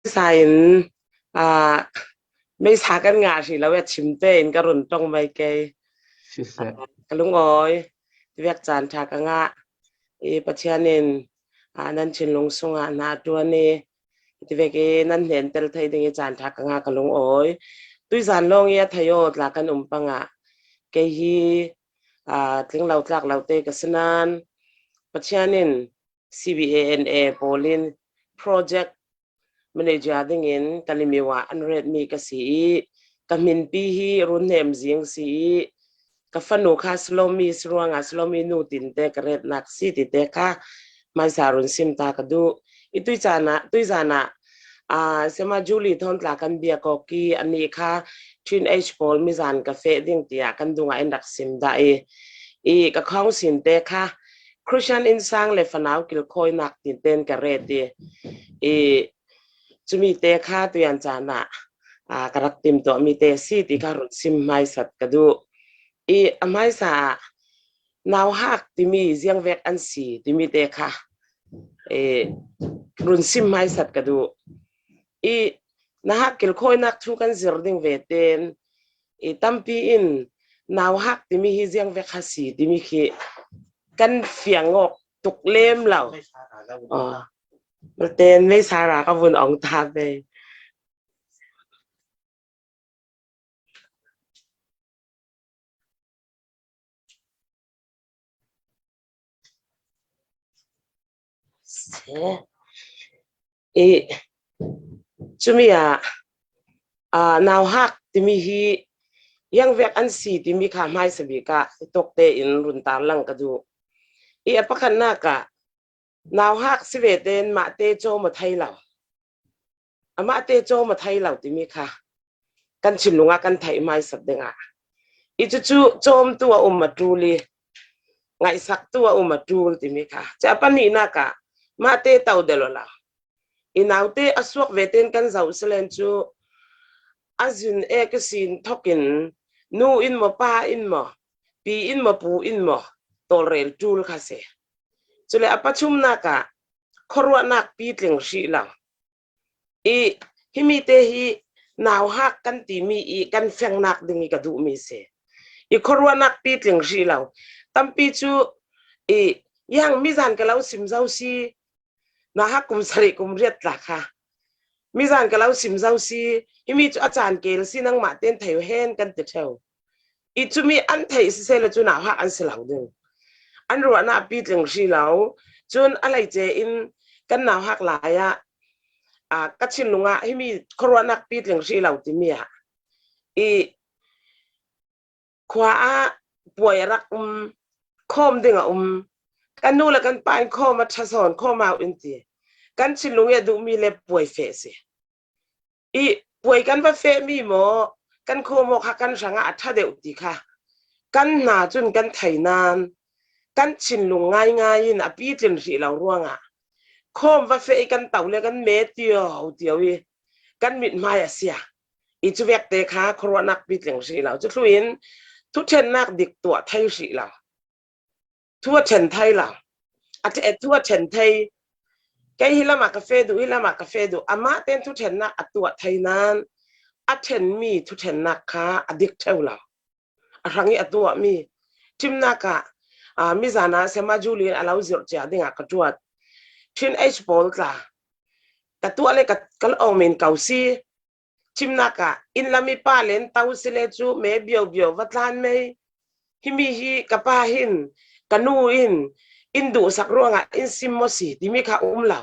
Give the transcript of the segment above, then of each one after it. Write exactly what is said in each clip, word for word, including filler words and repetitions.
Sa in, aa, meisa kan ngah hrih lo a chim tein ka run ṭong mai kei. Aa, ka lungawi, tivek caan ṭha ka ngah. I Pathian in, aa, nan thinlung sungah na ṭuan i, tivek i nan hnen tel thei ding i caan ṭha ka ngah ka lungawi. Tuizan lawng i a thei aw tla kan um pangah kei hi, aa, tling lo tlak lo te ka si nan Pathian in C B A N A pawl in project manager dingin ka limit ah an ret mi ka si i, ka hminpi hi Run Hnem Zing si i, ka fanu kha Salomi si ruangah Salomi nu tinte ka retnak si tite kha hmaisa run sim ta ka duh. I tuizan ah, tuizan ah, aa, Sema Julie thawn tla kan biak awk i, anih kha Thin H pawl mizan ka feh ding tiah kan dungah in rak sim dah i, i ka khawng sinte kha Christian innsang le fanau kilkhawinak tinten ka ret i, i cumi te kha tuian caan ah, aa, ka rak timtuah mi te si ti kha run sim hmaisat ka duh. I a hmaisa ah nauhak timi ziangvek an si timi te kha, e, run sim hmaisat ka duh. I nauhak kilkhawinak thu kan zir ding ve ten, i tampi in nauhak timi hi ziangvek kha si timi khi kan fiang awk tuk lem lo. Aw. Malte in meisa ra ka vun ong ta ve. I cumi ah, aa, nauhak timi hi ziangvek an si timi kha hmaisa bik ah i tokte in run tarlang ka duh. I a pakhatnak ah nauhak si ve ten mahte cawm a thei lo. Amahte cawm a thei lo timi kha kan thinlung ah kan theih hmaisat dingah, i cucu cawmtu a um a ṭul i, ngaihsaktu a um a ṭul timi kha. Cia pahnihnak ah mahte tau delo lo. I naute a suak ve ten kan zoh si len cu a zin e ka sin thokin nu in maw, pa in maw, pi in maw, pu in maw, tawlrel ṭul kha si. Cule a pathumnak ah khuaruahnak pitling hrih lo. I himi te hi nauhak kan timi i kan fengnak ding i ka duhmi si. I khuaruahnak pitling hrih lo. Tampi cu i yang mizan ka lo sim zo si, nauhak kum sarih kum riat tla kha mizan ka lo sim zo si, himi cu a caan kel si, nangmah ten thei hen kan ti ṭheu. I cumi an theih siseh le cu nauhak an si lo ding. An ruahnak a pitling hrih lo. Cun a leice in kan nauhak lai ah, aa, ka thinlung ah himi khuaruahnak pitling hrih lo timi ah i khua ah puai a rak um, khawm ding a um. Kan nu le kan pa in khawm a ṭha sawn, khawm au in ti. Kan thinlung i a duhmi le puai feh si. I puai kan va fehmi maw, kan khawm awk kha kan hrangah a ṭha deuh ti kha kan hna cun kan thei nain kan thinlung ngaingai in a pitlin hrih lo ruangah khawm va feh i kan to le kan me tio tio i kan mithmai a sia. I cuvek te kha khuaruahnak pitling hrih lo. Cu thluin thuṭhennak dik tuah thei hrih lo. Thu a ṭhen thei lo. A ṭhe-, thu a ṭhen thei. Kei hi lamah ka feh duh, hi lamah ka feh duh. Amah ten thuṭhennak a tuah thei nain a ṭhenmi thuṭhennak kha a dik ṭheu lo. A hrang i a tuahmi. Ṭhimnak ah, aa, mizan ah Sema Julie in a lo zirh cia dingah ka ṭuat. Thin H pawl tla ka tuah le ka, ka lo awm in ko si. Ṭhimnak ah inn lam i pa len to si le cu me biobio va tlan mei. Himi hi ka pa hin, ka nu in, in duhsak ruangah in sim maw si timi kha um lo.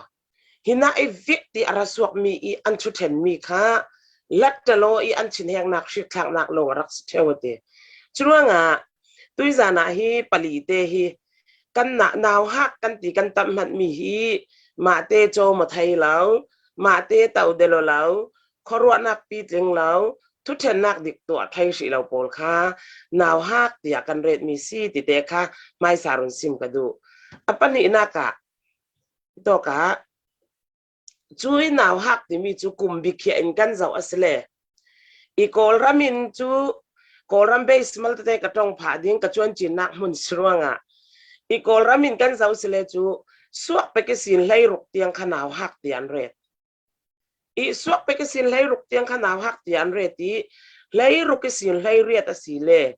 Hinah i vik ti a ra suakmi i an thuṭhenmi kha lattalo i an thinhengnak hrikthlaknak lawng a rak si ṭheu a ti. Curuangah tuizan ah hi pali te hi kan na-, nauhak kan ti kan tamhmatmi hi mahte cawm a thei lo, mahte to delo lo, khuaruahnak pitling lo, thuṭhennak dik tuah thei hrih lo pawl kha nauhak tiah kan retmi si tite kha hmaisa run sim ka duh. A pahnihnak ah, tawkah, cu i nauhak timi cu kum bikhiah in kan zoh a si le i Kawlram in cu Kawlram base malte ka ṭong phah ding ka cuancinnak hmun si ruangah i Kawlram in kan zoh si le cu suak pek i sin hleiruk tiang kha nauhak tian ret. I suak pek i sin hleiruk tiang kha nauhak tia an ret i, hleiruk i sin hleiriat a si le,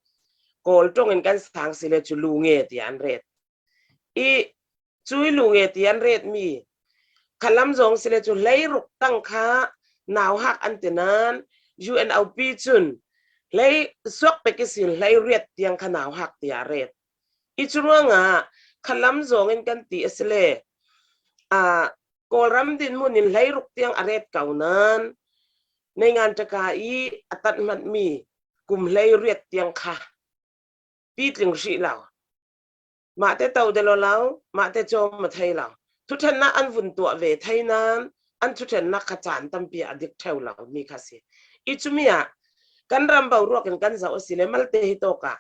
Kawl tongin kan sang si le cu lunge tia an ret. I cui lunge tia an ret mi, khalam zong si le cu hleiruk tang kha nauhak an ti nan, U N O P cun hlei suak pek i sin hleiriat tiang kha nauhak tia ret. I cu ruangah khalam zongin kan ti a si le, aa, Kawlram dinhmun in hleiruk tiang a ret ko nan, neingan taka i a tat hmatmi kum hleiriat tiang kha pitling hrih lo. Mahte to de lo lo, mahte cawm a thei lo. Thuṭhennak an vun tuah ve thei nan, an thuṭhennak kha caan tampi a dik ṭheu lo mi kha si. I cumi ah kan ram boruak in kan zoh a si le malte hi tawk ah,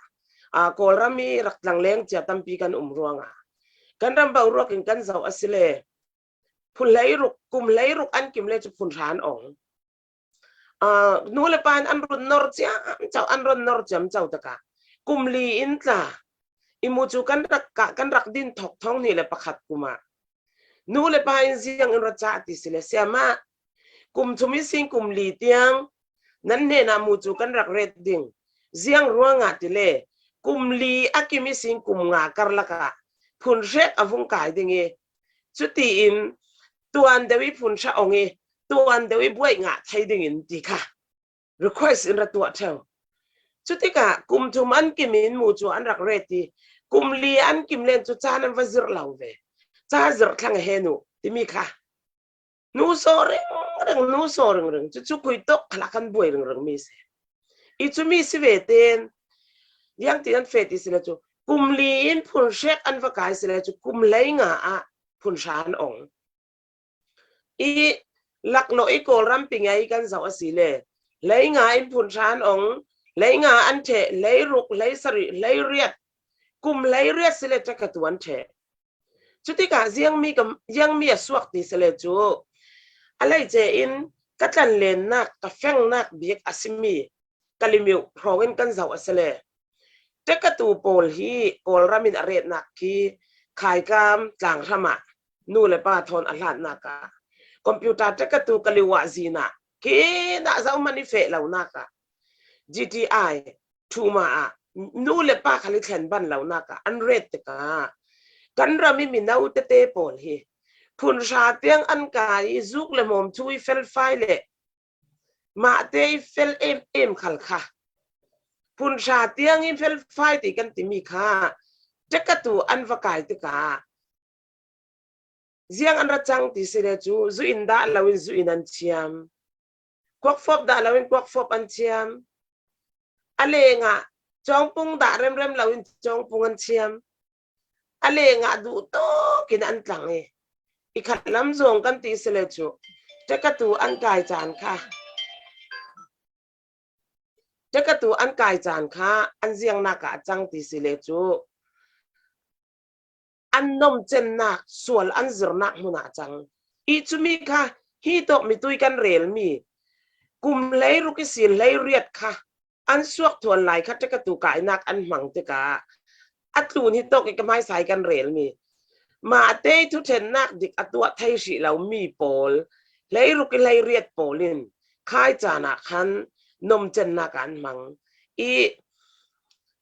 aa, Kawlram i rak tlangleng cia tampi kan um ruangah kan ram boruak in kan zoh a si le, phun hleiruk, kum hleiruk an kim le cu phun hra an ong. Aa, nu le pa in an run nor ciamco, an run nor ciamco taka kum li in tla i mu cu kan rak kah, kan rak din thawk thong hnih le pakhat kum ah nu le pa in ziang in ra cah ti si le, siamah, kum thum i sin kum li tiang nan hnenah mu cu kan rak ret ding. Ziang ruangah ti le, kum li a kim i sin kum nga karlak ah phun hrek a vung kai ding i, cutiin tuan deuh i phun hra ong i, tuan deuh i buaih ngah thei dingin ti kha request in ra tuah ṭheu. Cutikah kum thum an kim in mu cu an rak ret i, kum li an kim len cu caan an va zirh lo ve. Ca zirh thlang a hen uh timi kha nu saw ringring, nu saw ringring, cucu khui tawk khalah kan buai ringring mi si. I cumi si ve ten, ziang ti an feh ti si le cu, kum li in phun hrek an va kai si le cu, kum hlei nga ah phun hra an ong. I laklawh i Kawlram pi ngai kan zoh a si le, hlei nga in phun hra an ong, hlei nga an ṭheh, hlei ruk, hlei sarih, hlei riat, kum hlei riat si le ṭekatu an ṭheh. Cutikah ziangmi ka, ziangmi a suak ti si le cu, a leice in ka tlanlennak, ka fengnak bik a simi ka limiuh hrawngin kan zoh a si le, ṭekatu pawl hi Kawlram in a retnak khi khaikam tlanghram ah nu le pa thawn a hlatnak ah computer ṭekatu ka liuah zin ah khi nah zohman i feh lonak ah G T I thuma ah nu le pa khal i thlen ban lonak ah an ret tikah kan ram i mino tete pawl hi phun hra tiang an kai i zuk le hmawm thu i felfai le mahte i fel em em khal kha phun hra tiang i felfai ti kan timi kha ṭekatu an va kai tikah ziang an ra cang ti si le cu, zu in dah loin zu in an thiam. Kuakfop dah loin kuakfop an thiam. A lengah cawngpung dah remrem loin cawngpung an thiam. A lengah duh tawk in an tlang i, i khat lam zong kan ti si le cu, ṭekatu an kai caan kha, ṭekatu an kai caan kha an ziangnak ah a cang ti si le cu, an nomcennak, sual an zirnak hmun ah a cang. I cumi kha hi tawk mitui kan relmi kum hleiruk i sin hleiriat kha an suak thuan lai kha ṭekatu kainak an hmang tikah a tlun hi tawk i ka hmaisa i kan relmi mahte i thuṭhennak dik a tuah thei hrih lomi pawl, hleiruk i hleiriat pawl in khai caan ah khan nomcennak an hmang i,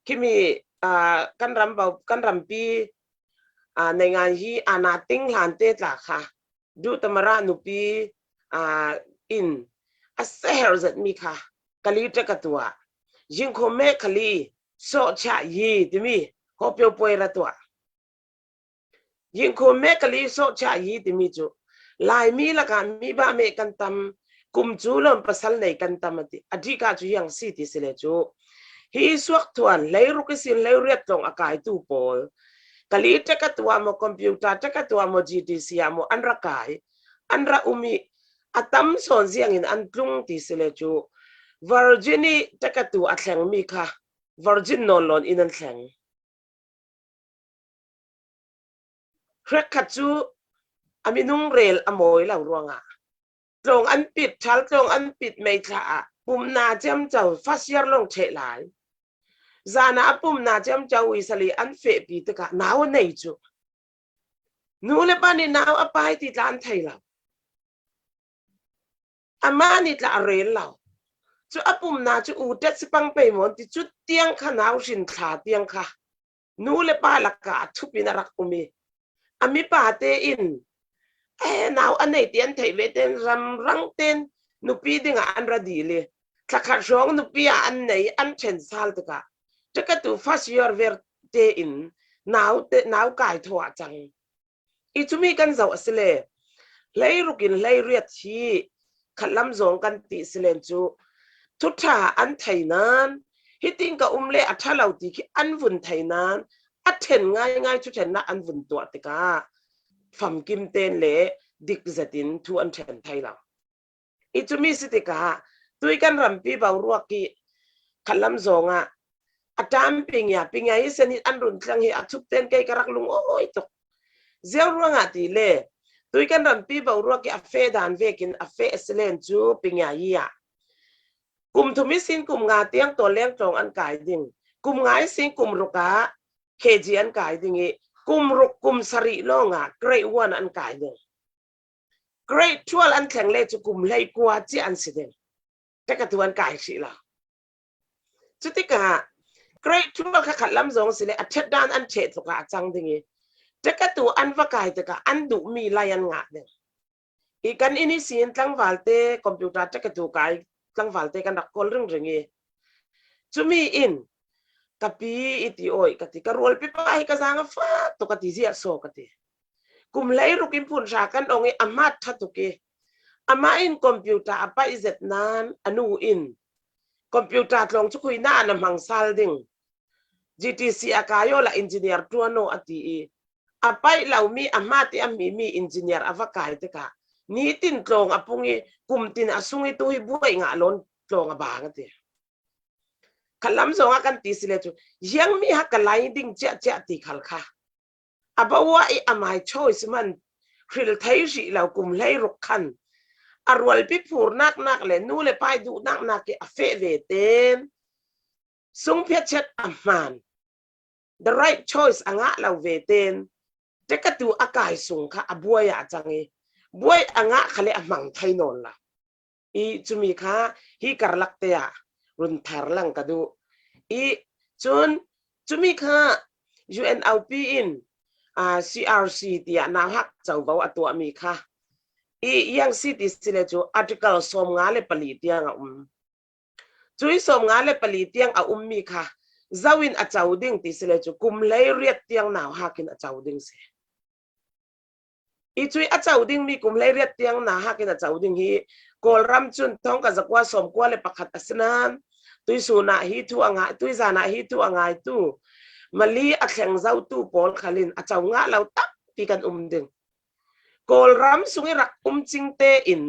khimi, aa, kan ram bau, kan rampi, aa, naingan hi ana ting hlante tla kha duh tamara nupi, aa, in a seher zetmi kha kali ṭekatu ah, Yingkho me kali sawhchah yi timi hopio puai ra tuah. Yingkho me kali sawhchah yi timi cu Laimi lakah mi bah meh kan tam, kum cu lawm pasal nei kan tam a ti. A dih kah cu hiang si ti si le cu hi suak thuan hleiruk i sin hleiriat tlawng a kaitu pawl kali ṭekatu ah maw, computer ṭekatu ah maw, G T C ah maw an ra kai, an ra um i a tam sawn ziangin an tlung ti si le cu Virgin i ṭekatu a thlengmi kha Virgin nawn lawn in an thleng. Hrekkhat cu a minung rel a mawi lo ruangah tlawng an pit, ṭhal tlawng an pit mei thla ah pumhna ciamco first year lawng ṭheh lai. Zan ah a pumhna ciamco i sali an fehpi tikah nau a nei cu nu le pa nih nau a pai ti tla an thei lo. Amah nih tla a rel lo. Cu a pumna cu u tet si pang pei maw ti cu tiang kha nau hrin thla tiang kha nu le pa lakah a thupin a rak um i a mipa te in eh, nau a nei ti an theih ve ten ramrang ten nupi dingah an ra dil i thlakhat hrawng nupi ah an nei an ṭhen sal tikah ṭakatu first year ver te in nau te nau kai thaw ah cang. I cumi kan zoh a si le hleiruk in hleiriat hi khatlam zawng kan ti si len cu thuṭha an thei nan hitin ka um le a ṭha lo ti khi an vun thei nan a ṭhen ngaingai thuṭhennak an vun tuah tikah famkim ten le dik zetin thu an ṭhen thei lo. I cumi si tikah tui kan rampi boruak i khatlam zawngah a ṭam pingia pingia hi sen hi an run tlang hi a thup ten kei ka rak lungawi tuk. Ziau ruangah ti le tui kan rampi boruak i a feh dan vekin a feh a si len cu pingia hi ah kum thum i sin kum nga tiang tawl leng tlawng an kai ding. Kum nga i sin kum ruk ah K G an kai ding i kum ruk kum sarih lawngah grade one an kai ding. Grade twelve an thleng le cu kum hleikua cia an si ding. Ṭakatu an kai hrih lo. Cutikah grade twelve kha khatlam zawng si le a ṭhet dan an ṭheh tlukah a cang ding i ṭakatu an va kai tikah an duhmi lai an ngah ding. I kan inn i sin tlangval te computer ṭakatu kai tlangval te kan rak kawl ringring i cumi in ka pi i ti awi ka ti ka rualpi pa hi ka zang a fak tuk ka ti ziah saw ka ti. Kum hleiruk in phun hra kan ong i a hmat ṭha tuk i amah in computer a paih zet nan a nu in computer tlawng cu khuina an a hmang sal ding. G T C a kai aw la engineer ṭuan aw a ti i a paih lomi a hmat i a hmimi engineer a va kai tikah nitin tlawng a pung i kum tin a sung i tu hi buai ngah lawn tlawng a bang a ti. Khatlam zawngah kan ti si le cu ziangmi ha ka lai ding ciahciah ti khal kha a bawah i a my choice man hril thei hrih lo kum hleiruk khan a rualpi phur naknak le nu le pai duh naknak i a feh ve ten sungphiat chet a hman the right choice a ngah lo ve ten ṭakatu a kai sung kha a buai ah a cang i buai a ngah kha le a hmang thei nawn lo. I cumi kha hi karlak te ah run thar lang ka duh. I cun cumi kha U N O P in ah, C R C tiah nauhak covo a tuahmi kha i yang si ti si le cu article sawm nga le pali tiang a um. Cui sawm nga le pali tiang a ummi kha zo in a co ding ti si le cu kum hleiriat tiang nauhak in a co ding si. I cui a co dingmi kum hleiriat tiang nauhak in a co ding hi Kawlram cun thawngka zakua sawmkua le pakhat a si nan tuisun ah hi thu a ngai, tuizan ah hi thu a ngaitu mali a thleng zotu pawl khal in a co ngah lo tampi kan um ding. Kawlram sung i rak um cing tein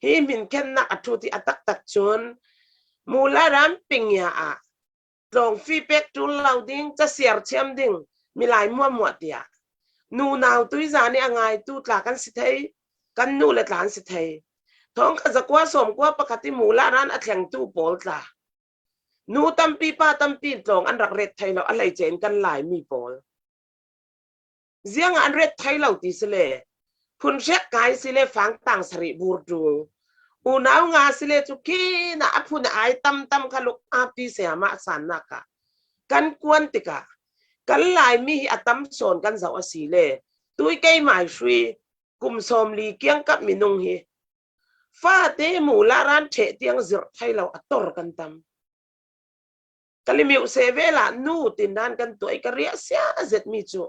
hi hminkhennak a ṭhut i a taktak cun Mula ram pingia ah tlawngfi pek ṭul lo ding, casiar thiam ding, milai muahmuah tiah nunau tuizan i a ngaitu tla kan si thei, kan nu le tla an si thei. Thawngkhat zakua sawmkua pakhat i Mula ran a thlengtu pawl tla nu tampi pa tampi in tlawng an rak ret thei lo a hleice in kan Laimi pawl. Ziangah an ret thei lo ti si le phun hriak kai si le fangtang sarih bur ṭul unau nga si le cu khin ah a phun ai tamtam kha luk a pi sayama a sannak ah kan kuan tikah kan Laimi hi a tam sawn kan zoh a si le tui keimai hrui kum sawmli kiangkap minung hi fate Mula ran ṭheh tiang zirh thei lo a tor kan tam. Ka limiuh seh velah nu tindan kan tuah i ka riahsia zetmi cu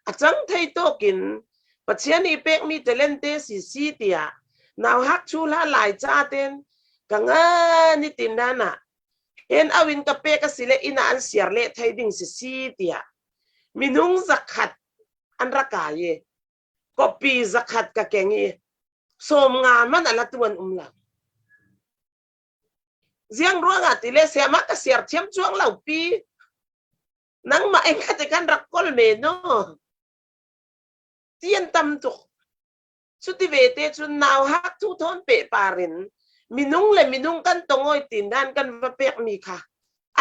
a cang thei tawkin Pathian i pekmi talente sisi tiah nauhak thuhla lai ca ten ka ngan i tindan ah hen au in ka pek a si le inn ah an siar leh thei ding sisi tiah minung zakhat an ra kai i kopi zakhat ka keng i sawm nga man a la tuan um lo. Ziang ruangah ti le siamah ka siar thiam cuang lo pi. Nangmah engkhat i kan rak kol men aw. Tian tam tuk. Cuti vete cun nauhak thu thawn peh parin minung le minung kan tongawi tindan kan va pekmi kha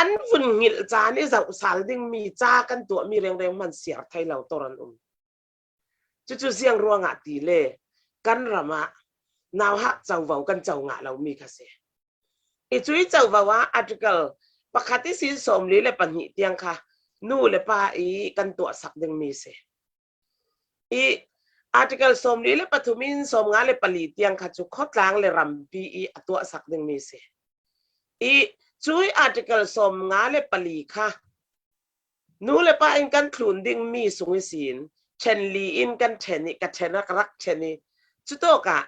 an vun ngilh caan i zoh sal dingmi ca kan tuahmi rengreng hman siar thei lo tor an um. Cucu ziang ruangah ti le kan ram ah nauhak covo kan co ngah lo mi kha si. I cui covo ah article pakhat i sin sawmli le pahnih tiang kha nu le pa i kan tuahsak ding mi si. I article sawmli le pathum in sawmnga le pali tiang kha cu khawtlang le rampi i a tuahsak ding mi si. I cui article sawmnga le pali kha nu le pa in kan thlun ding mi sung i sin ṭhenli in kan ṭhen i ka ṭhen rak rak ṭhen i cutawkah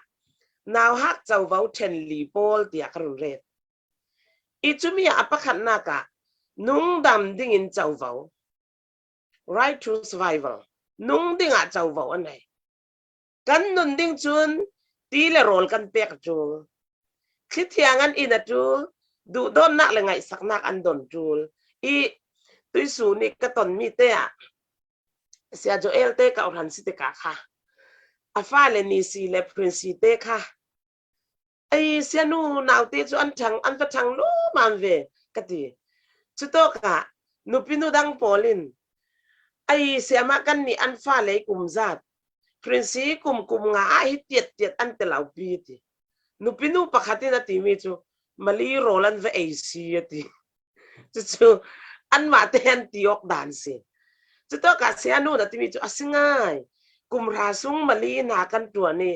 nauhak covo ṭhenli pawl tiah ka run ret. I cumi ah a pakhatnak ah nungdam dingin covo, right to survival, nung dingah covo a nei. Kan nun ding cun ti le rawl kan pek a ṭul, thli thiang an in a ṭul, duhdawtnak le ngaihsaknak an don ṭul. I tuisu nih ka tonmi te ah Sia Joel te ka hran si tikah kha a fale Nisi le Prinsi te kha, "Ei, sianu, naute cu an ṭhang, an va ṭhang lawmam ve," ka ti. Cutawkah nupinu dang pawl in, "Ei, siamah kannih an fale kum zat, Prinsi kum kum nga ah hi tiattiat an ti lo pi," a ti. Nupinu pakhat in a timi cu, "Mali rawl an va ei si," a ti. Cucu anmah te an ti awk dan si. Cutawkah sianu na timi cu a si ngai. Kum hra sung Mali hna kan ṭuan i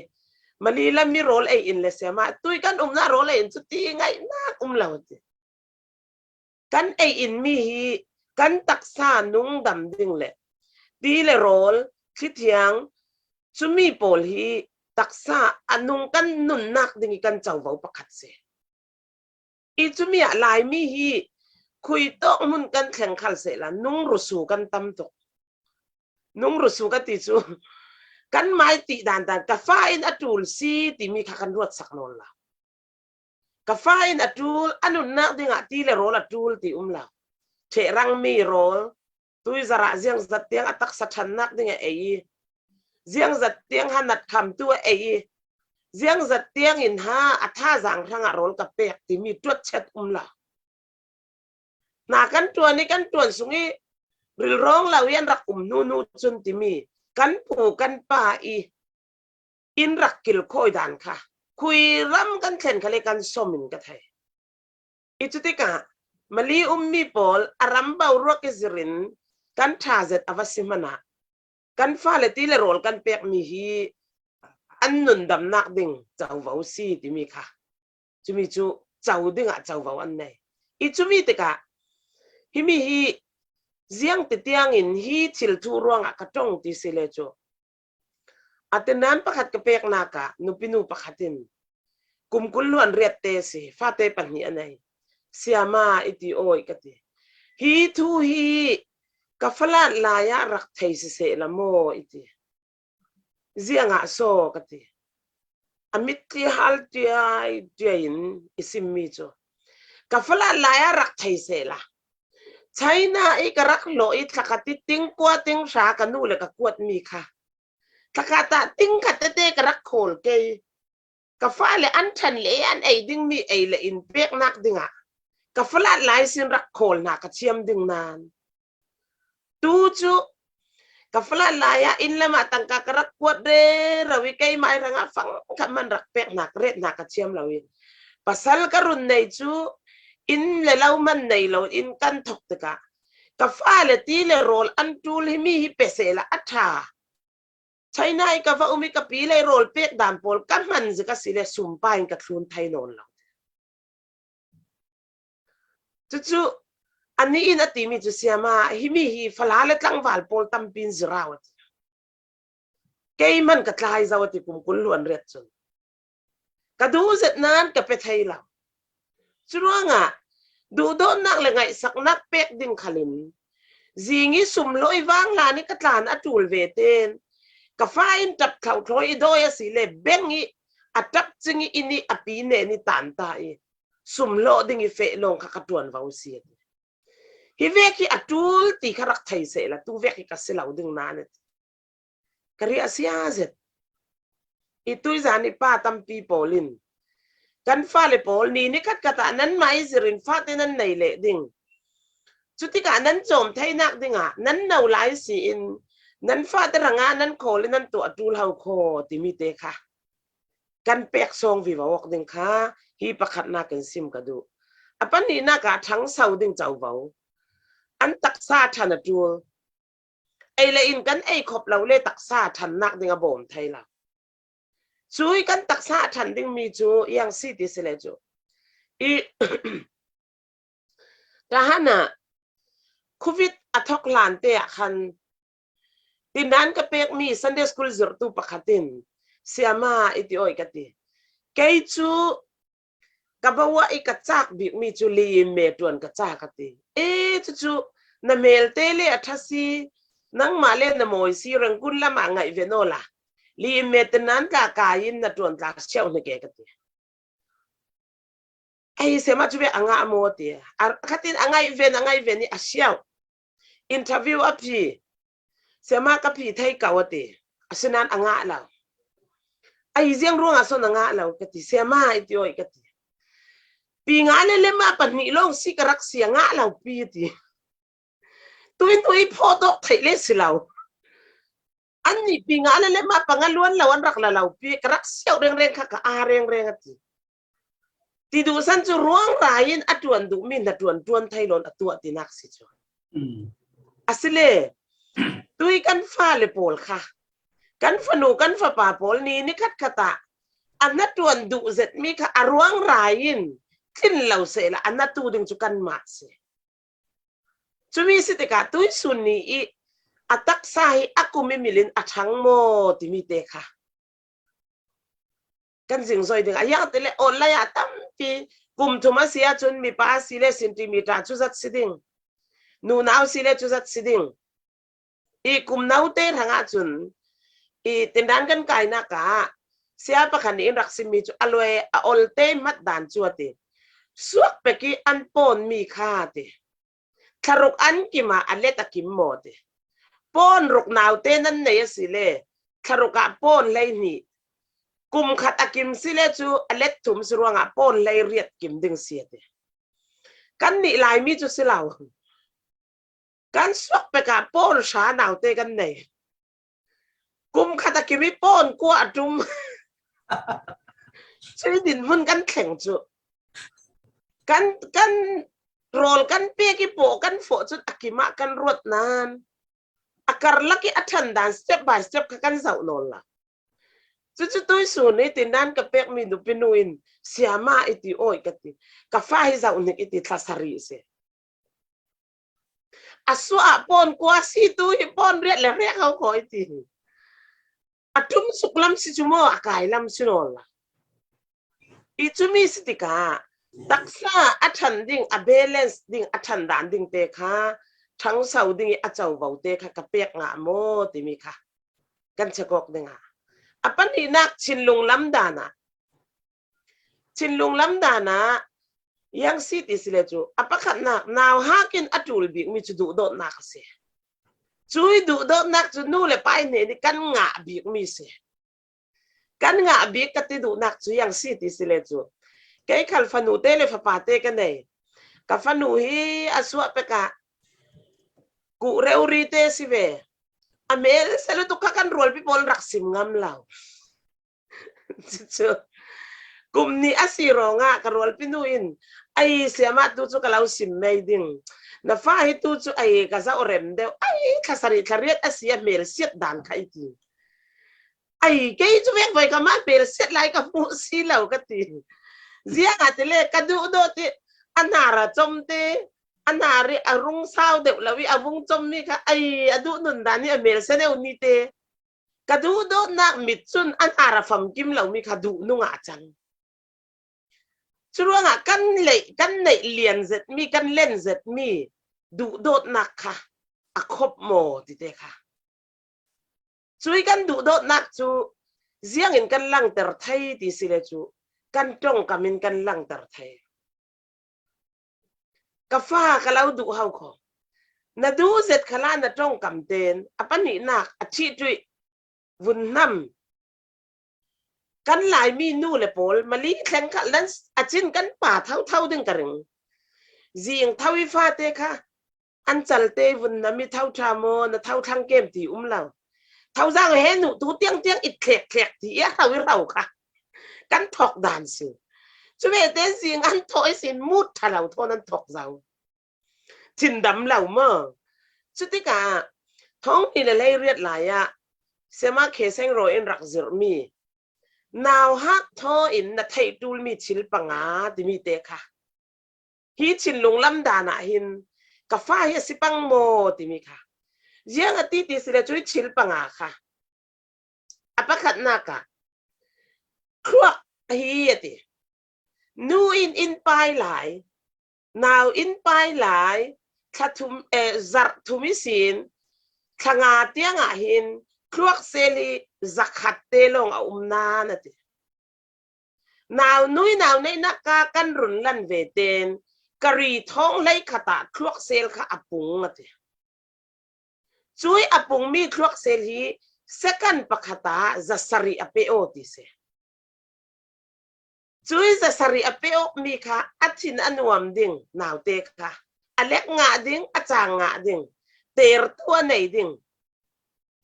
Mali lam mi rawl ei in le siamah tui kan umnak rawl ei in cu ti ngaihnak um lo ti. Kan ei in mi hi kan taksa nungdam ding le ti le rawl, thli thiang, cumi pawl hi taksa a nung kan nunnak ding i kan covo pakhat si. I cumi ah Laimi hi khui tawk hmun kan thleng khal sehla nung rusu kan tam tuk. Nung rusu ka ti cu kan mai tih dan dan ka fa in a ṭul si timi kha kan ruatsak nawn lo. Ka fa in a ṭul, a nunnak dingah ti le rawl a ṭul ti um lo. Ṭhehrang mi rawl, tui zarah ziangzat tiang a taksa ṭhannak ding a ei i, ziangzat tiang ha nat khamtu a ei i, ziangzat tiang in ha a thazaang hrangah rawl ka pek timi ṭuatchet um lo. Hna kan ṭuan i kan ṭuan sung i rilrawng lo i an rak um hnu hnu cun timi kan pu kan pa i in rak kilkhawi dan kha khui ram kan thlen kha le kan sawm in ka thei. I cutikah Mali ummi pawl a ram boruak i zirin kan ṭha zet a va si hmanah kan fale ti le rawl kan pekmi hi an nundamnak ding covo si timi kha, cumi cu co dingah covo an nei. I cumi tikah himi hi ziangtitiangin hi thil thu ruangah ka ṭong ti si le cu, a tinan pakhat ka peknak ah nupinu pakhat in kum kul hluan riat te si, fate pahnih a nei. "Siama," i ti, "Awi," ka ti. "Hi thu hi ka falat lai ah rak thei siseh la maw?" i ti. "Ziangah so?" ka ti. A mitthli hal ṭiai ṭiai in i simmi cu, "Ka falat lai ah rak thei seh la. China i ka rak hlawh i thlakhat i ting kua ting hra ka nu le ka kuatmi kha thlakhat ah ting khat tete ka rak khawl kei. Ka fale an ṭhan le an ei dingmi ei le in peknak dingah ka falat lai sin rak khawl hna ka thiam ding nan. Tu cu ka falat lai ah inn lam ah tangka ka rak kuat rero i keimah hrangah fang khat man rak pek hna ka ret hna ka thiam lo i, pasal ka run nei cu inn le lo man nei lo in kan thok tikah ka fale ti le rawl an ṭul himi hi pe seh la a ṭha. China i ka va um i ka pi le rawl pek dan pawl ka hman zik a si le sumpa in ka thlun thei nawn lo." Cucu anih in a timi cu, "Siama, himi hi fala le tlangval pawl tampi in zirau," a ti. "Kei hman ka tlai zo," a ti, "kum kul hluan riat cun. Ka duh zet nan ka pe thei lo. Curuangah duhdawtnak le ngaihsaknak pek ding khalin zing i sum hlawh i vang hlan i ka tlan a ṭul ve ten ka fa in ṭap thlauhthlawi i dawi a si le beng i a ṭap cing i inn i a pi nen i tan ta i sum hlawh ding i feh lawng kha ka ṭuan vo si," a ti. "Hi vek hi a ṭul ti kha rak thei seh la, tu vek hi ka si lo ding nan," a ti. Ka riahsia zet. I tuizan i pa tampi pawl in, "Kan fale pawl, ni ni khat khat ah nanmah i zirin fate nan nei leh ding. Cutikah nan cawm theinak dingah nan no lai si in nan fate hrangah nan khawl in nan tuah ṭul ho khaw," timi te kha kan pek sawng vivo awk ding kha, hi pakhatnak in sim ka duh. A pahnihnak ah thangso ding covo. An taksa than a tul. Ei le in kan ei khop lo le taksa thannak ding a bawm thei lo. Cui kan taksa a than ding mi cu iang si ti si le cu. I Tahan ah Covid a thok hlan te ah khan tindan ka pekmi Sunday school zirhtu pakhat in, "Siama," i ti awi ka ti. "Kei cu ka bawa i ka cak bikmi cu liim me tuan ka cak," ka ti. "E, cucu na melte le a ṭha si, nangmah le na mawi si, Rengkun lamah ngaih ve naw la, liim me tindan tla kai in na tuan tla siau hna ke," ka ti. "Ei, siama cu bek a ngah maw?" ti. A khatin a ngaih ven, a ngaih ven i a siau. Interview a phi. "Siama, ka phi thei ko," a ti. Asinain a ngah lo. "Ei, ziang ruangah sawn a ngah lo?" ka ti. "Siama," i ti awi ka ti. "Pi nga le lem ah pahnih lawng si ka rak si, a ngah lo pi," a ti. Tuin tu i phawt awk theih le si lo. "Annih pi nga le lem ah panga luan lo an rak la lo pi, ka rak siau rengreng kha, ka aa rengreng," a ti. Ti duhsan cu ruang rai in a tuan duhmi na tuan tuan thei lo in a tuah tinak si cu. Mm. Asile, tui kan fale pawl kha, kan fanu, kan fapa pawl ni ni khat khat ah a na tuan duh zetmi kha a ruang rai in tlin lo sehla a na tu ding cu kanmah si. Cumi si tikah tuisun ni i a taksa hi a kum i mil in a ṭhang maw timi te kha kan zingzoi ding. A ziang ti le online ah tampi kum thum a si ahcun mipa a si le centimeter cu zat si ding. Nunau si le cu zat si ding. I kum note hrang ahcun i tindan kan kainak ah sia pakhat nih in rak simmi cu a luai a olte hmat dan cu a ti. Suak pek i an pawnmi kha a ti. Thlaruk an kim ah a let a kim maw ti. Pawn ruk naute nan nei a si le thlaruk ah pawn hlei hnih. Kum khat a kim si le cu a let thum si ruangah pawn hlei riat kim ding si a ti. Kannih Laimi cu si lo. Kan suak pek ah pawn hra naute kan nei. Kum khat a kim i pawn kua a ṭum. Cui dinhmun kan thleng cu. Kan, kan rawl kan pek i pawh kan fawh cun a kim ah kan ruat nan a karlak i a ṭhan dan step by step kha kan zoh nawn lo. Cucu tuisun i tindan ka pekmi nupi nu in, "Siama," i ti awi ka ti. "Ka fa hi zoh hnik," i ti thla sarih si. "A suah ah pawn kua si tu hi, pawn riat le rek ho kho," i ti. "A ṭum suk lam si cu maw, a kai lam si nawn la?" I cumi si tikah taksa a ṭhan ding, a balance ding, a ṭhan dan ding te kha ṭhangso ding i a covo te kha ka pek ngah maw timi kha kan check awk dingah. A pahnihnak thinlung lam dan ah, thinlung lam dan ah iang si ti si le cu a pakhatnak nauhak in a ṭul bikmi cu duhdawtnak a si. Cui duhdawtnak cu nu le pa i hnen i kan ngah bikmi si. Kan ngah bik ka ti duhnak cu iang si ti si le cu kei khal fanu te le fapa te ka nei. Ka fanu hi a suah pek ah kuh reu ri te si ve. A mel se lutuk kha kan rualpi pawl rak sim ngam lo. Cucu kum nih a si ruangah ka rualpi nu in, "Ai, siama, tu cu ka lo sim mei ding. Na fa hi tu cu, ai, ka zoh rem deuh. Ai, thla sarih thla riat a si, a hmel siat dan kha," i ti. Ai, kei cu vek voi ka mah hmel siat lai ka hmuh si lo ka ti. Ziangahtile ka duh dawh ti, a hnar a com te, a hnar i a rung sau deuh lo i a vung commi kha, ai, a duh nun dan i a hmel se deuh ni te. Ka duhdawtnak mit cun a hnar a famkim lomi kha duh nungah a cang. Curuangah kan leih, kan neih lian zetmi, kan len zetmi duhdawtnak kha a khop maw tite kha. Cui kan duhdawtnak cu ziangin kan langter thei ti si le cu kan ṭongkam in kan langter thei. Ka fa ka lo duh ho kho. Na duh zet khalah na ṭongkam tein a pahnihnak a ṭhihṭuih vun hnam. Kan Laimi nu le pawl mali thleng khalh nan a cin kan pa thotho ding ka ring. Zing tho i fate kha an calte vun hnam i tho ṭha maw, na tho thlang kem ti um lo. Tho zang he nu tu tiang tiang i thlek thlek ti i a hro i hro kha. kan thawk dan si. Cu vete zing an thawh i sin mut ṭha lo thawn an thawk zo. Cindam lo maw? Cutikah thawng hnih le hleiriat lai ah Siama Khe Seng Raw in rak zirhmi nauhak thaw in na theih ṭulmi thil panga timi te kha hi thinlung lam dan ah hin ka fa hi a si pang maw timi kha ziang a ti ti si le cu hi thil panga kha a pakhatnak ah thluak hi a ti. Nu in in pai lai, nau in pai lai, thla thum, eh, zarh thum i sin, thla nga tiang ah hin thluak sel hi zakhat te lawng a um nan a ti. Nau nui nau neihnak ka kan run lan ve ten ka ri thawng hleikhat ah thluak sel kha a pung a ti. Cui a pungmi thluak sel hi second pakhat ah zasarih a pe aw ti si. Cui zasarih a pe awkmi kha a thin a nuam ding naute kha a lek ngah ding, a cang ngah ding, tertu a nei ding.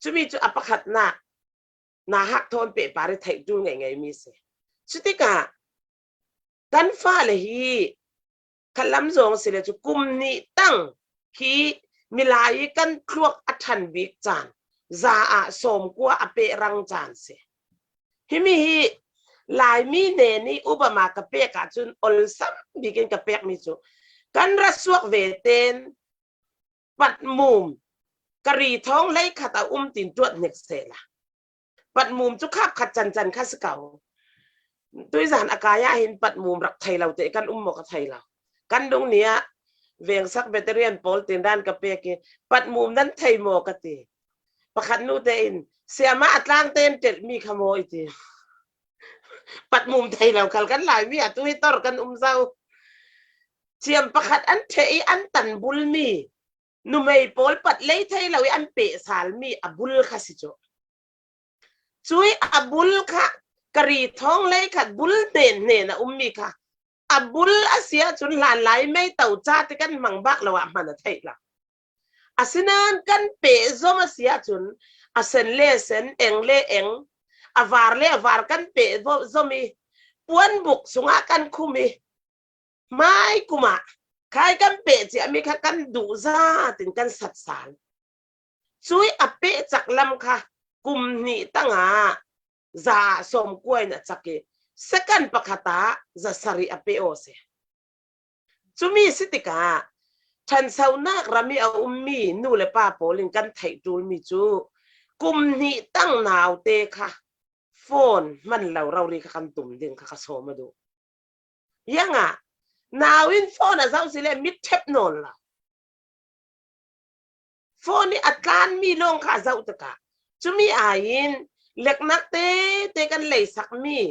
Cumi cu a pakhatnak nauhak thawn pehpar i theih ṭul ngei ngeimi si. Cutikah kan fale hi khat lam zong si le cu kum hnih tang hi milai i kan thluak a ṭhan bik caan za ah sawmkua a peh rang caan si. Himi hi Laimi nen i upama ka pek ahcun olsam bikin ka pekmi cu kan ra suak ve ten patmum ka ri thawng hleikhat a um tin tuat hnik sehla. Patmum cu khap khat cancan kha si ko. Tuizan a kai ah hin patmum rak thei lo te kan um maw ka thei lo. Kan dung ni ah vengsak veteran pawl tin dan ka pek i patmum nan thei maw ka ti. Pakhat nu te in siama a tlang ten telhmi kha maw i ti. Patmum thei lo khal kan Laimi a tu hi tor kan um zo. Thiam pakhat an ṭheh i an tan bulmi numei pawl pat lei thei lo i an peh salmi a bul kha si cu. Cui a bul kha ka ri thawng hleikhat bul hnen hnen a ummi kha a bul a si ahcun hlanlai mei to ca te kan hmang bak lo ah hman a theih lo. Asinain kan peh zom a si ahcun a sen le sen, eng le eng, a var le a var kan peh vo-, zom i puanbuk sungah kan khum i hmai kum ah khai kan peh ciami kha kan duh zat in kan sat sal. Cui a peh cak lam kha kum hnih tangah za sawmkua in a cak i second pakhat ah zasarih a peh aw si. Cumi si tikah ṭhansonak ram i a ummi nu le pa pawl in kan theih ṭulmi cu kum hnih tang naute kha phone hman lo rori kha kan tum ding kha ka sawm a duh. Ziangah nau in phone a zoh si le mit ṭhep nawn lo. Phone i a tlanmi lawng kha a zoh tikah cumi aiin leknak tete kan leisakmi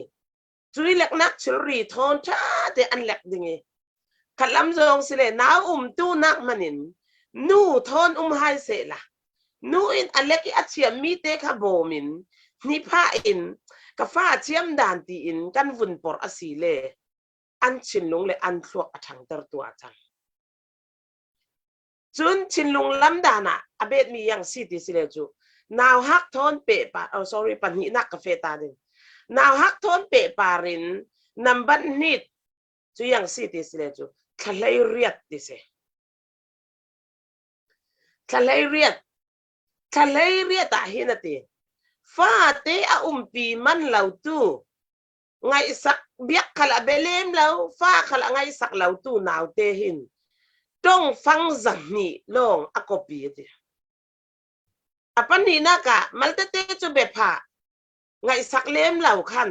cui leknak thilri thawn ṭha te an lek ding i khat lam zong si le nau umtunak hmanin nu thawn um hai sehla nu in a lek i a thiammi te kha bawm in hniphah in ka fa a thiam dan tiin kan vun porh a si le an thinlung le an thluak a ṭhangtertu a cang. Cun thinlung lam dan ah a betmi ziang si ti si le cu nauhak thawn pehpar, oh, sorry, pahnihnak ka feh ta ding. Nauhak thawn pehpar in nambat hnit cu ziang si ti si le cu thla hleiriat ti si. Thla hleiriat, thla hleiriat ah hin a ti. Fate a umpi man lo tu, ngaihsak biak khal a bia lem lo, fa khal a ngaihsak lo tu naute hin ṭongfang zahnih lawng a kopi a ti. A pahnihnak ah maltete cu biaphah ngaihsak lem lo khan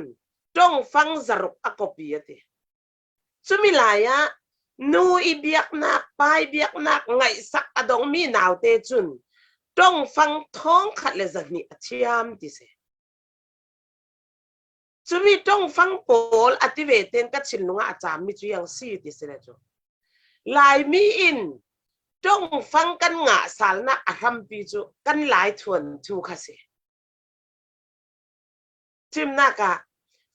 ṭongfang zaruk a kopi a ti. Cumi lai ah nu i biaknak, pa i biaknak ngaihsak a dongmi naute cun ṭongfang thawngkhat le zahnih a thiam ti si. Cumi ṭongfang pawl a ti ve ten ka thinlung ah a cammi cu ziang si ti si le cu Laimi in ṭongfang kan ngah salnak a hrampi cu kan Lai thuanthu kha si. Thimnak ah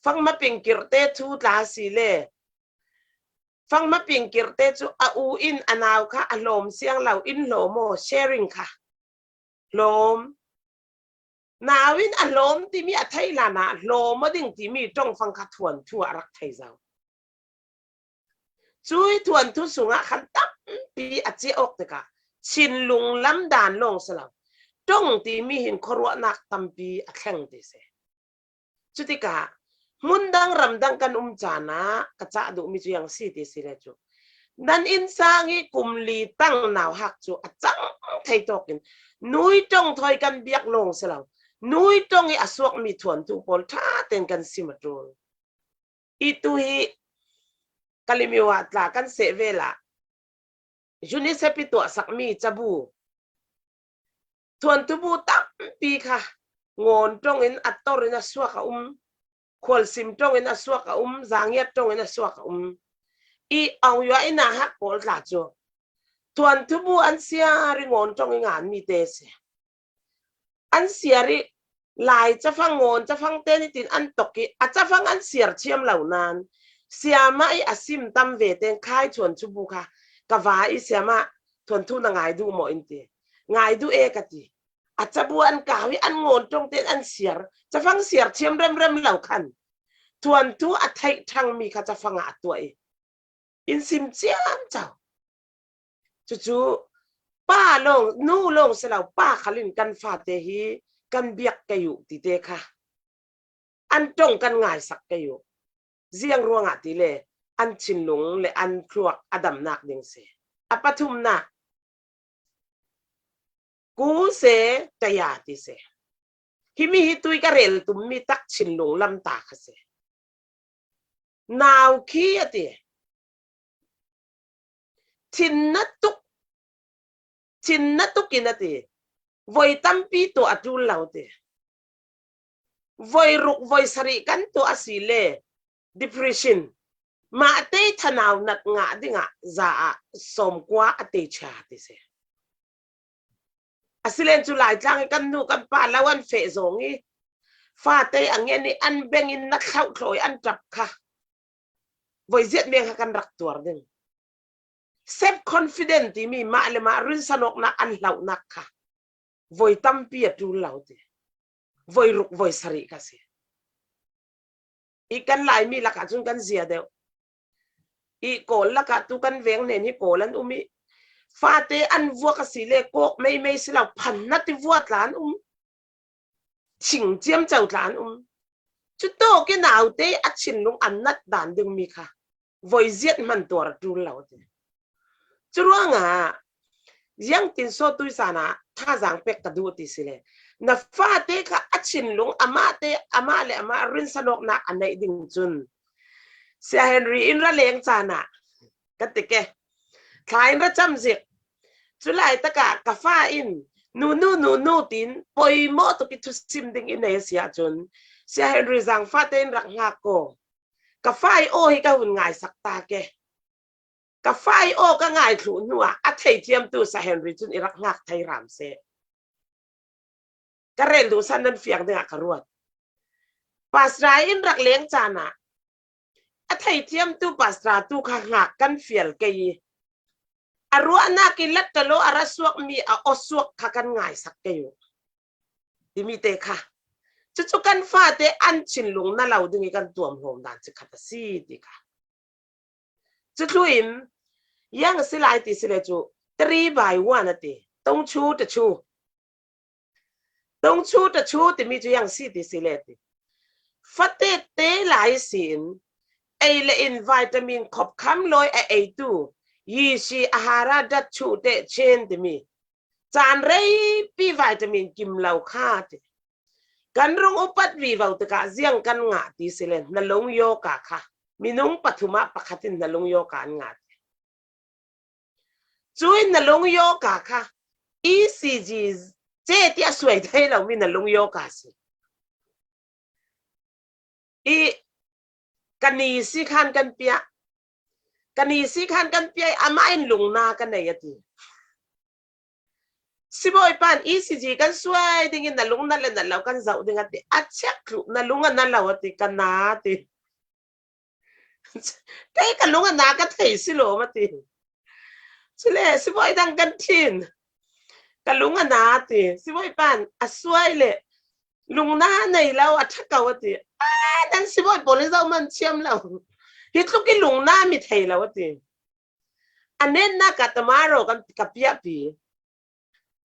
fangmaping kirhte thu tla si le fangmaping kirhte cu a u in a nau kha a hlawm siang lo in hlawm aw, sharing kha hlawm. Nau in a hlawm timi a theih lana hlawm aw ding timi ṭongfang kha thuanthu ah a rak thei zo. Cui thuanthu sungah khan tampi a ciah awk tikah thinlung lam dan lawng si lo, ṭong timi hin khuaruahnak tampi a thleng ti si. Cutikah hmun dang ram dang kan um caan ah ka cah duhmi cu ziang si ti si le cu, nan innsang i kum li tang nauhak cu a cang thei tawkin nui ṭong thawi kan biak lawng si lo, nui ṭong i a suakmi thuanthu pawl ṭha tein kan sim a ṭul. I tu hi Kalemyo ah tla kan seh vel ah UNICEF i tuahsakmi cabu, thuanthu bu tampi kha ngawn ṭongin a tor in a suak a um, khualsim ṭongin a suak a um, zangiat ṭongin a suak a um. I aung yua i nauhak pawl tla cu thuanthu bu an siar i ngawn ṭong i nganmi te si. An siar i lai cafang ngawn cafang te nitin an tok i a cafang an siar thiam lo nain siamah i a sim tam ve tein khai thuanthu bu kha ka va i siamah thuanthu na ngai duh maw in ti. Ngai duh e ka ti. A cabu an kau i an ngawn ṭong tein an siar, cafang siar thiam remrem lo khan thuanthu a theih ṭhangmi kha cafang ah a tuah i in sim ciamco. Cucu pa lawng, nu lawng si lo, pa khal in kan fate hi kan biak kei uh ti te kha an ṭong kan ngaisak kei uh. Ziang ruangah ti le an thinlung le an thluak a damnak ding si. A pathumnak, ku se taya ti si. Himi hi tui ka rel tummi tak thinlung lam ta kha si. Nau khi a ti. Thinna tuk, thinna tukin a ti. Voi tampi tuah a ṭul lo ti. Voi ruk voi sarih kan tuah a si le depression, mah a tei thanau nat ngah dingah za ah sawmkua a tei ṭha ti si. A si len cu Laitlang i kan nu kan pa lo an feh zawng i fate a ngen i an beng in na thlauh thlawi an ṭap kha voi ziat meng kha kan rak tuar ding. Self confident timi mah le mah rinsanawknak an hlauhnak kha voi tampi a ṭul lo ti. Voi ruk voi sarih kha si. I kan Laimi lakah cun kan zia deuh. I Kawl lakah tu kan veng hnen hi Kawl an um i fate an vuak a si le kawk meimei si lo, phan na ti vua tla an um. Thing ciamco tla an um. Cu tawk i naute a thinlung an nat dan dingmi kha voi ziat hman tuar a ṭul lo ti. Curuangah ziangtin sawtui sanah thazaang pek ka duh ti si le na fate kha a thinlung amahte amah le amah rinsanawknak a neih ding cun Sia Henry in ra leng caan ah ka ti ke. Thla in ra cam zik. Cu laitakah ka fa in, "Nu, nu, nu, nu," tiin poimawh tuk i thusim ding i nei a si ahcun Sia Henry Zangfah tein rak hngak ko. Ka fa i aw hi ka hun ngaisak ta ke. Ka fa i aw ka ngai thluh hnuah a theithiamtu Sia Henry cun i rak hngak thei hram seh. Ka rel duhsan nan fiang dingah ka ruat. Pastor in rak leng caan ah a theithiamtu pastor tu kha hngak kan fial kei i a ruahnak i lattalo a ra suakmi a aw suak kha kan ngaisak kei uh. Timi te kha cucu kan fate an thinlung na lo ding i kan tuamhlawm dan cikhat a si ti kha. Cu thlu in yang a si lai ti si le cu three by one a ti. Tongchu tachu. Tongchu tachu timi cu yang si ti si le ti. Fate te lai si in ei le in vitamin khop kham lawi a eitu Yishi Ahara dat chu te chen timi caan reipi vitamin kim lo kha ti. Kan rung upat vivo tikah ziang kan ngah ti si le hnalung yoga kha minung pathum ah pakhat in hnalung yoga an ngah ti. Cu in hnalung yoga kha E C G ce tiah suai thei lomi hnalung yoga si. I ka ni si khan kan piah. Ka ni si khan kan piah i amah in lungna ka nei a ti. Sibawi pan E C G kan suai ding in na lung na le na lo kan zoh ding a ti. A check thluh na lung a na lo a ti, ka na a ti. Kei ka lung a na ka thei si lo ma ti. Cule sibawi dang kan thin. Ka lung a na a ti. Sibawi pan a suai le Lungna nei lo a ṭha ko a ti. A, nan sibawi pawl hi zo man chiam lo. Hi tluk i lungna mi thei lo a ti. A netna ka tamaro kan ka piahpi.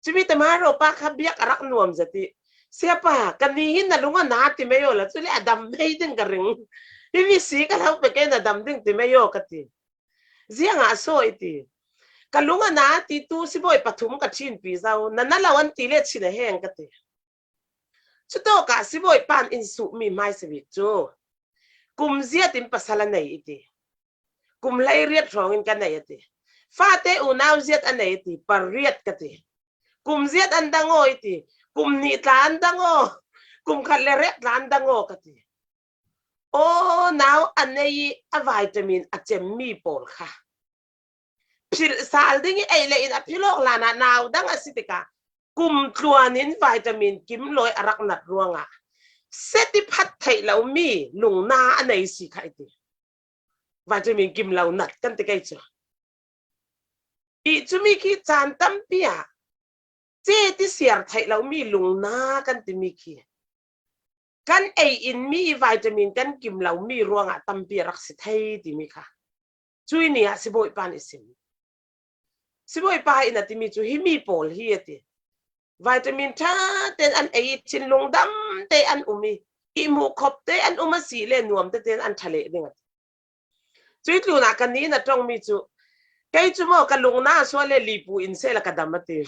Chumi tamaro pa kha biak a rak nuam zet i. Siapa, ka ni hin na lung a na ti mai aw la, chule a dam mai ding ka ring. Hi mi si ka lo pe ke na dam ding ti mai aw ka ti. Ziang a so i ti. Ka lung a na ti tu sibawi pathum ka thinpi zo, na na lo an ti le chin a heng ka ti. Chutawka sibawi pan in suh mi hmai si bik chu. Kum ziat in pasal a nei i ti. Kum hlei riat hrawngin ka nei a ti. Fate unau ziat a nei a ti, pariat ka ti. Kum ziat an dang aw i ti. Kum hnih tla an dang aw. Kum khat le rek tla an dang aw ka ti. Aw, nau a nei i a vitamin a chem mi pawl kha. Philh sal ding i ei le in a philawk lana nau dang a si tika. Kum tluanin vitamin kim lawi a rak nat ruanga. Seti phat theih lo mi lungna a nei si kha i ti. Vitamin kim lo nat kan ti kei chu. I chumi khi chan tampi a. Che ti siar theih lo mi lungna kan ti mi khi. Kan ei in mi vitamin kan kim lo mi ruanga tampi a rak si thei ti mi kha. Chui ni a sibawi pan i sim. Sibawi pa in a ti mi chu hi mi pawl hi a ti. Vitamin ṭha ten an ei i thinlung dam te an um i. I hmuh khop te an um a si le nuam te ten an ṭha leh ding a ti. Chui tluna ka ni na ṭawng mi chu. Kei chu maw ka lungna sual le lipu in se la ka dam a ti.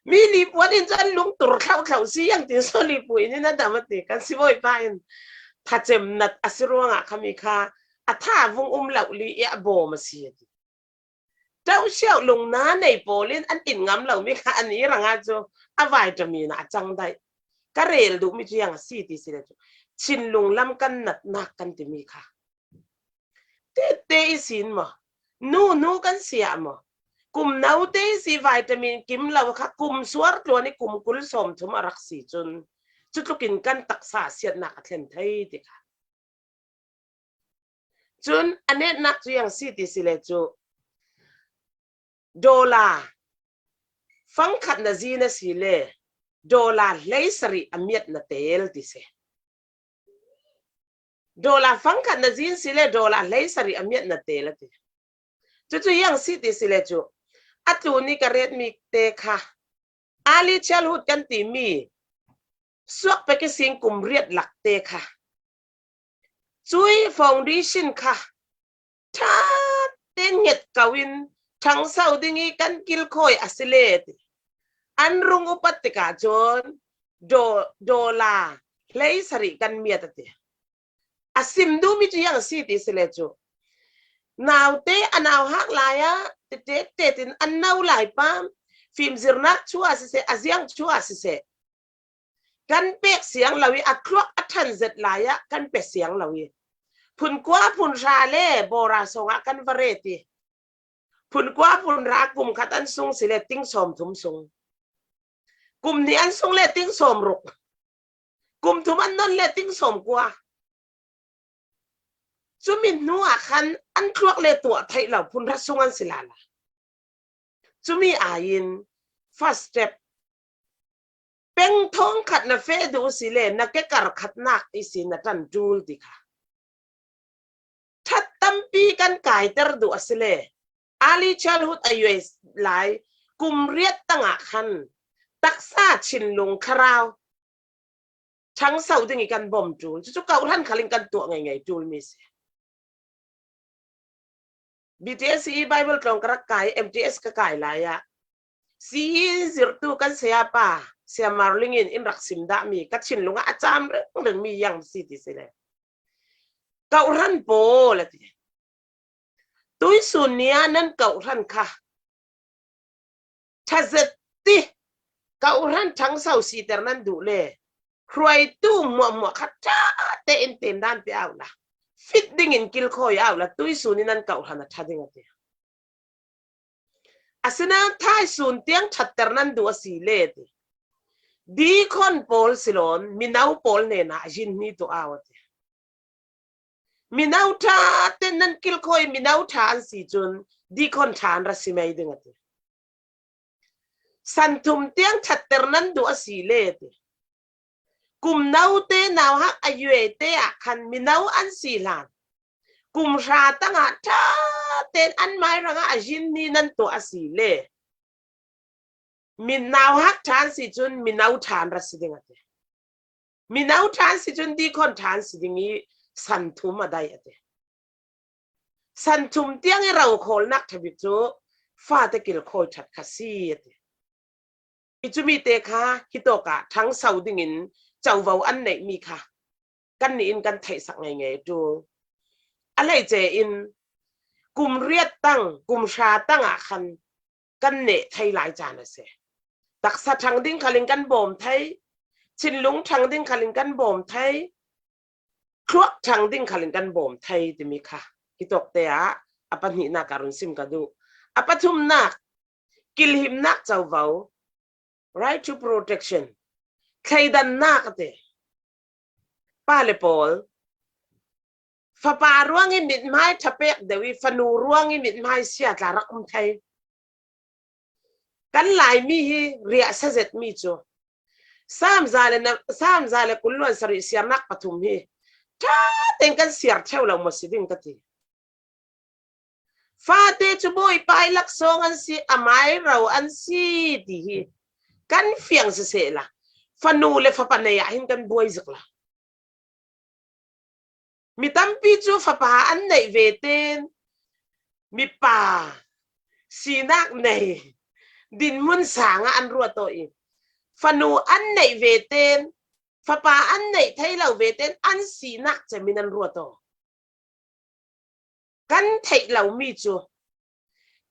Mi lipu an in chu an lung tur thlauh thlauh si ang tin so lipu in in a dam a ti. Kan sibawi pa in thachem nat a si ruanga kha mi kha a tha vung um lo li i a bawm a si a ti. Tau siau lungna nei pawlin an in ngam lo mi kha an i ranga chu a vitamin a chang dai. Ka rel duh mi chu yang a si ti si le chu. Chin lunglam kan nat nak kan ti mi kha. Tete i sin maw. Nu nu kan sia maw. Kum naute i si vitamin kim lo kha kum suar tluan i kum kul sawm thum a rak si chun. Chutlukin kan taksa siatnak a thlen thei ti kha. Chun a netnak chu yang si ti si le chu. Dollar fangkhat na zin a si le. Dollar hleisari a miat na tel ti se. Dollar fangkhat na zin si le dollar hleisari a miat na tel a ti. Chu chu yang si ti si le chu. A tlu ni ka ret mi te kha. Early childhood kan ti mi. Suak pek i sing kum riat lak te kha. Chui foundation kha. Ṭha ten nget ko in ṭhangso ding i kan kilkhawi a si le ti. An rung upat tika chuan do, dollar hleisari kan miat a ti. A sim duh mi chu yang a si ti si le chu. Naute a nau hak laia, ti tek tetin an no lai pam, fimzirnak chua si se, a ziang chua si se. Kan pek siang lo i, a tluak a ṭhan zet laia kan pe siang lo i. Phun kua phun hra le bawra sawngah kan va ret i. Phun kua phun hra kum khat an sung si le ting sawm thum sung. Kum hnih an sung le ting sawm ruk. Kum thum an nawn le ting sawm kua. Chumi hnuah khan an tluak le tuah theih lo phun hra sung an si lala. Chumi aiin first step. Peng thawng khat na fe duh si le na kekar khat nak i si na ṭan tul ti kha. Ṭhat tampi kan kaiter duh a si le. Early childhood a U S lai kum riat tangah khan taksa chinlung thlarau ṭhangso ding i kan bawm tul. Chu chu kohhran khalin kan tuah ngei ngei tul mi si. B T S i Bible tlawng ka rak kai, M T S ka kai laia. Si i zirtu kan saya pa, Sia Marling in in rak sim dah mi, ka chinlunga a cham reng reng mi yang si ti si le. Kohhran pawl a ti. Tuisun nia nan kohhran kha. Ṭha zet ti. Kohhran ṭhangso siter nan duh le. Hruaitu muahmuah kha ṭha te in ten dan pe au la. Fit dingin kilkhawi au la. Tuisun in nan kohhran a ṭha ding a ti. Asinain thaisun tiang ṭhatter nan duh a si le ti. Deacon pawl silon, mino pawl nena a zin ni tu au a ti. Mino ṭha te nan kilkhawi, mino ṭha an si chun, deacon ṭha an ra si mai ding a ti. San thum tiang ṭhatter nan duh a si le ti. Kum note nauhak a yuaite ah khan mino an si hlan. Kum hra tangah ṭha ten an mai rangah a zin ni nan tuah a si le. Mi nauhak ṭha an si cun mino ṭha an ra si ding a ti. Mino ṭha an si cun deacon ṭha an si ding i san thum a dai a ti. San thum tiang i rokhawlnak ṭha bik cu fate kilkhawi ṭhat kha si a ti. I cumi te kha hitawkah ṭhangso dingin covo an neihmi kha kannih in kan theihsak ngaingai a ṭul. A hleice in kum riat tang, kum hra tangah khan kan neh thei lai caan a si. Taksa ṭhang ding khalin kan bawm thei, thinlung ṭhang ding khalin kan bawm thei, thluak ṭhang ding khalin kan bawm thei timi kha hitawkte ah a pahnihnak ah run sim ka duh. A pathumnak, kilhimnak covo, right to protection, thleidannak a ti. Pa le pawl, fapa ruangin mithmai ṭha pek deuh i fanu ruangin mithmai sia tla rak um thei. Kan Laimi hi riahsia zetmi cu Sam za le na, Sam za le kul luan sarih siarnak pathum hi ṭha tein kan siar ṭheu lo maw si ding ka ti. Fate cu Bawipa i laksawng an si, amai ro an si ti hi kan fiang sisehla, fanu le fapa nei ah hin kan buai zik lo. Mi tampi cu fapa an neih ve tein mipa sinak nei dinhmun sangah an ruat aw i fanu an neih ve tein fapa an neih thei lo ve tein an sinak cemin an ruat aw. Kan theih lomi cu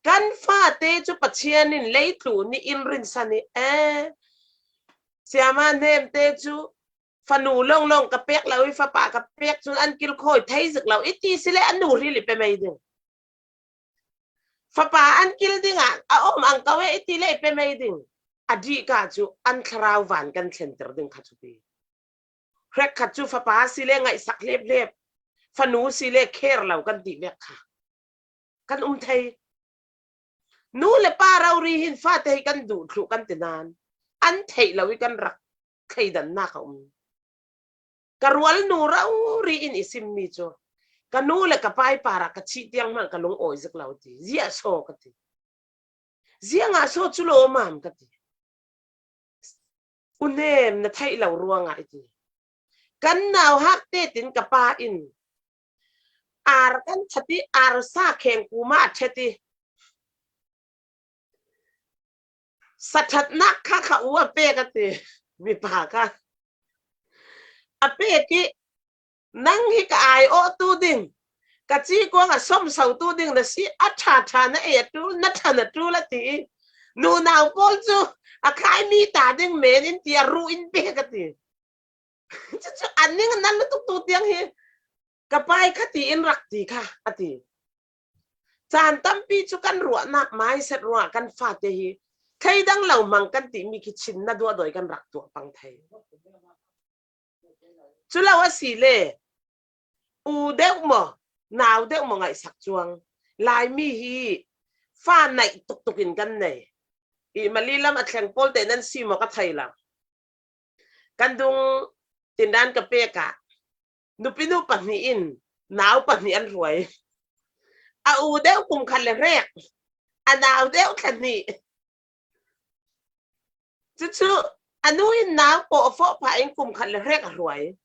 kan fate cu Pathian in leitlun nih in rinsan i e, siama hnemte cu fanu longlong ka pek lo i fapa ka pek cun an kilkhawi thei zik lo i ti si le an nu hril i pe mei ding. Fapa an kil dingah a om ang ko e i ti le i pe mei ding. A dih ka cu an thlarau van kan thlenter ding kha cu ti. Hrekkhat cu fapa si le ngaihsak hlep hlep, fanu si le kher lo kan ti vek kha kan um thei. Nu le pa rori hin fate hi kan duh thluh kan ti nain an theih lo i kan rak thleidannak a um. Ka rual nu rori in i simmi cu ka nu le ka pa i parah ka chih tiang hmanh ka lung awi zik lo ti. Ziah so ka ti. Ziangah so cu lawmam ka ti. U hnem na theih lo ruangah i ti. Kan nauhak tetin ka pa in ar kan that i ar sa kheng kuma a ṭhet i saṭhatnak kha kha u a pek a ti. Mipa kha a pek i nang hi ka aiawhtu ding, ka cikuang a somsotu ding na si, a ṭha ṭha na ei a ṭul, na ṭhan a ṭul a ti i nunau pawl cu a khaimi ta ding men in ti a ruh in pek a ti. Cucu a ning a nal lutuk tu tiang hi ka pai kha ti in rak ti kha a ti. Caan tampi cu kan ruahnak mindset ruah kan fate hi thleidang lo hmang kan timi khi chin na duahdawi kan rak tuah pang thei. Cu lo a si le u deuh maw, nau deuh maw ngaihsak cuang. Laimi hi fa naih tuktuk in kan nei. I Mali lam a thleng pawl te nan si maw ka thei lo. Kan dung tindan ka pek ah nupi nu pahnih in nau pahnih an hruai. A u deuh kum khat le hrek, a nau deuh thla hnih. Cucu a nu in nau pawh a fawh phah in kum khat le hrek a hruai.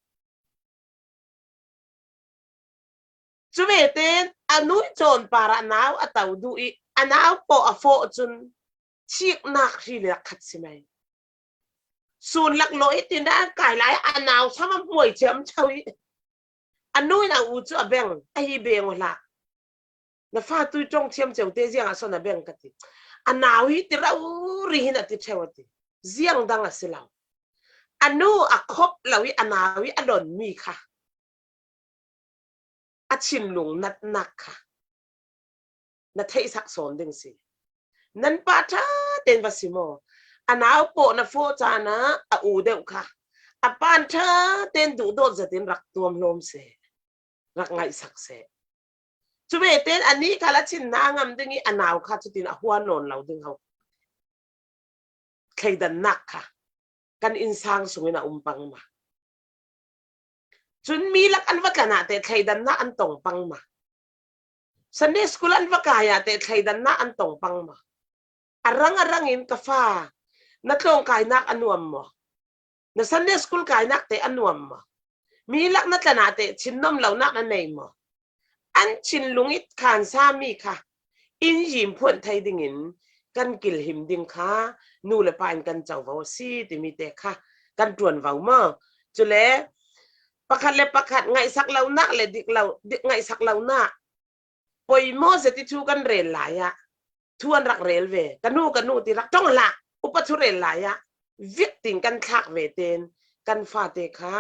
Cu ve tein a nu i cawn parah nau a to duh i a nau pawh a fawh cun ciknak hri le khat si mai. Sun laklawh i tindan kai lai a nau sam a hmuai ciamco i a nu in a u cu a beng, a hi beng aw hlah. Na fa tui ṭong thiam ceu te ziangah so na beng ka ti. A nau hi ti rori hin a ti ṭheu a ti. Ziang dang a si lo. A nu a khop lo i a nau i a lon mi kha a thinlung natnak kha na theihsak sawn ding si. Nan pa ṭha tein va si maw? A nau pawh na fawh caan ah a u deuh kha a pan ṭha tein duhdawt zetin rak tuam hlawm seh, rak ngaihsak seh. Cu ve tein a nih kha la chin na ngam ding i a nau kha cutin a hua nawn lo ding ho. Thleidannak kha kan innsang sungin a um pang ma. Cun mi lak an va tlan ah teh thleidannak an tong pang maw? Sunday school an va kai ah teh thleidannak an tong pang maw? A rang a rang in, "Ka fa, na tlawng kainak a nuam maw? Na Sunday school kainak teh a nuam maw? Mi lak na tlan ah teh thinnom lonak na nei maw?" An thinlung i khansa mi kha in yim phuan thei dingin kan kilhim ding kha nu le pa in kan covo a si timi te kha kan ṭuanvo maw? Cule pakhat le pakhat ngaihsak lonak le dik lo, dik ngaihsak lonak, poimaw zet i thu kan rel lai ah, thu an rak rel ve. "Ka nu, ka nu," ti rak ṭong hlah, upa thu rel lai ah, vik tin kan thlak ve ten kan fate kha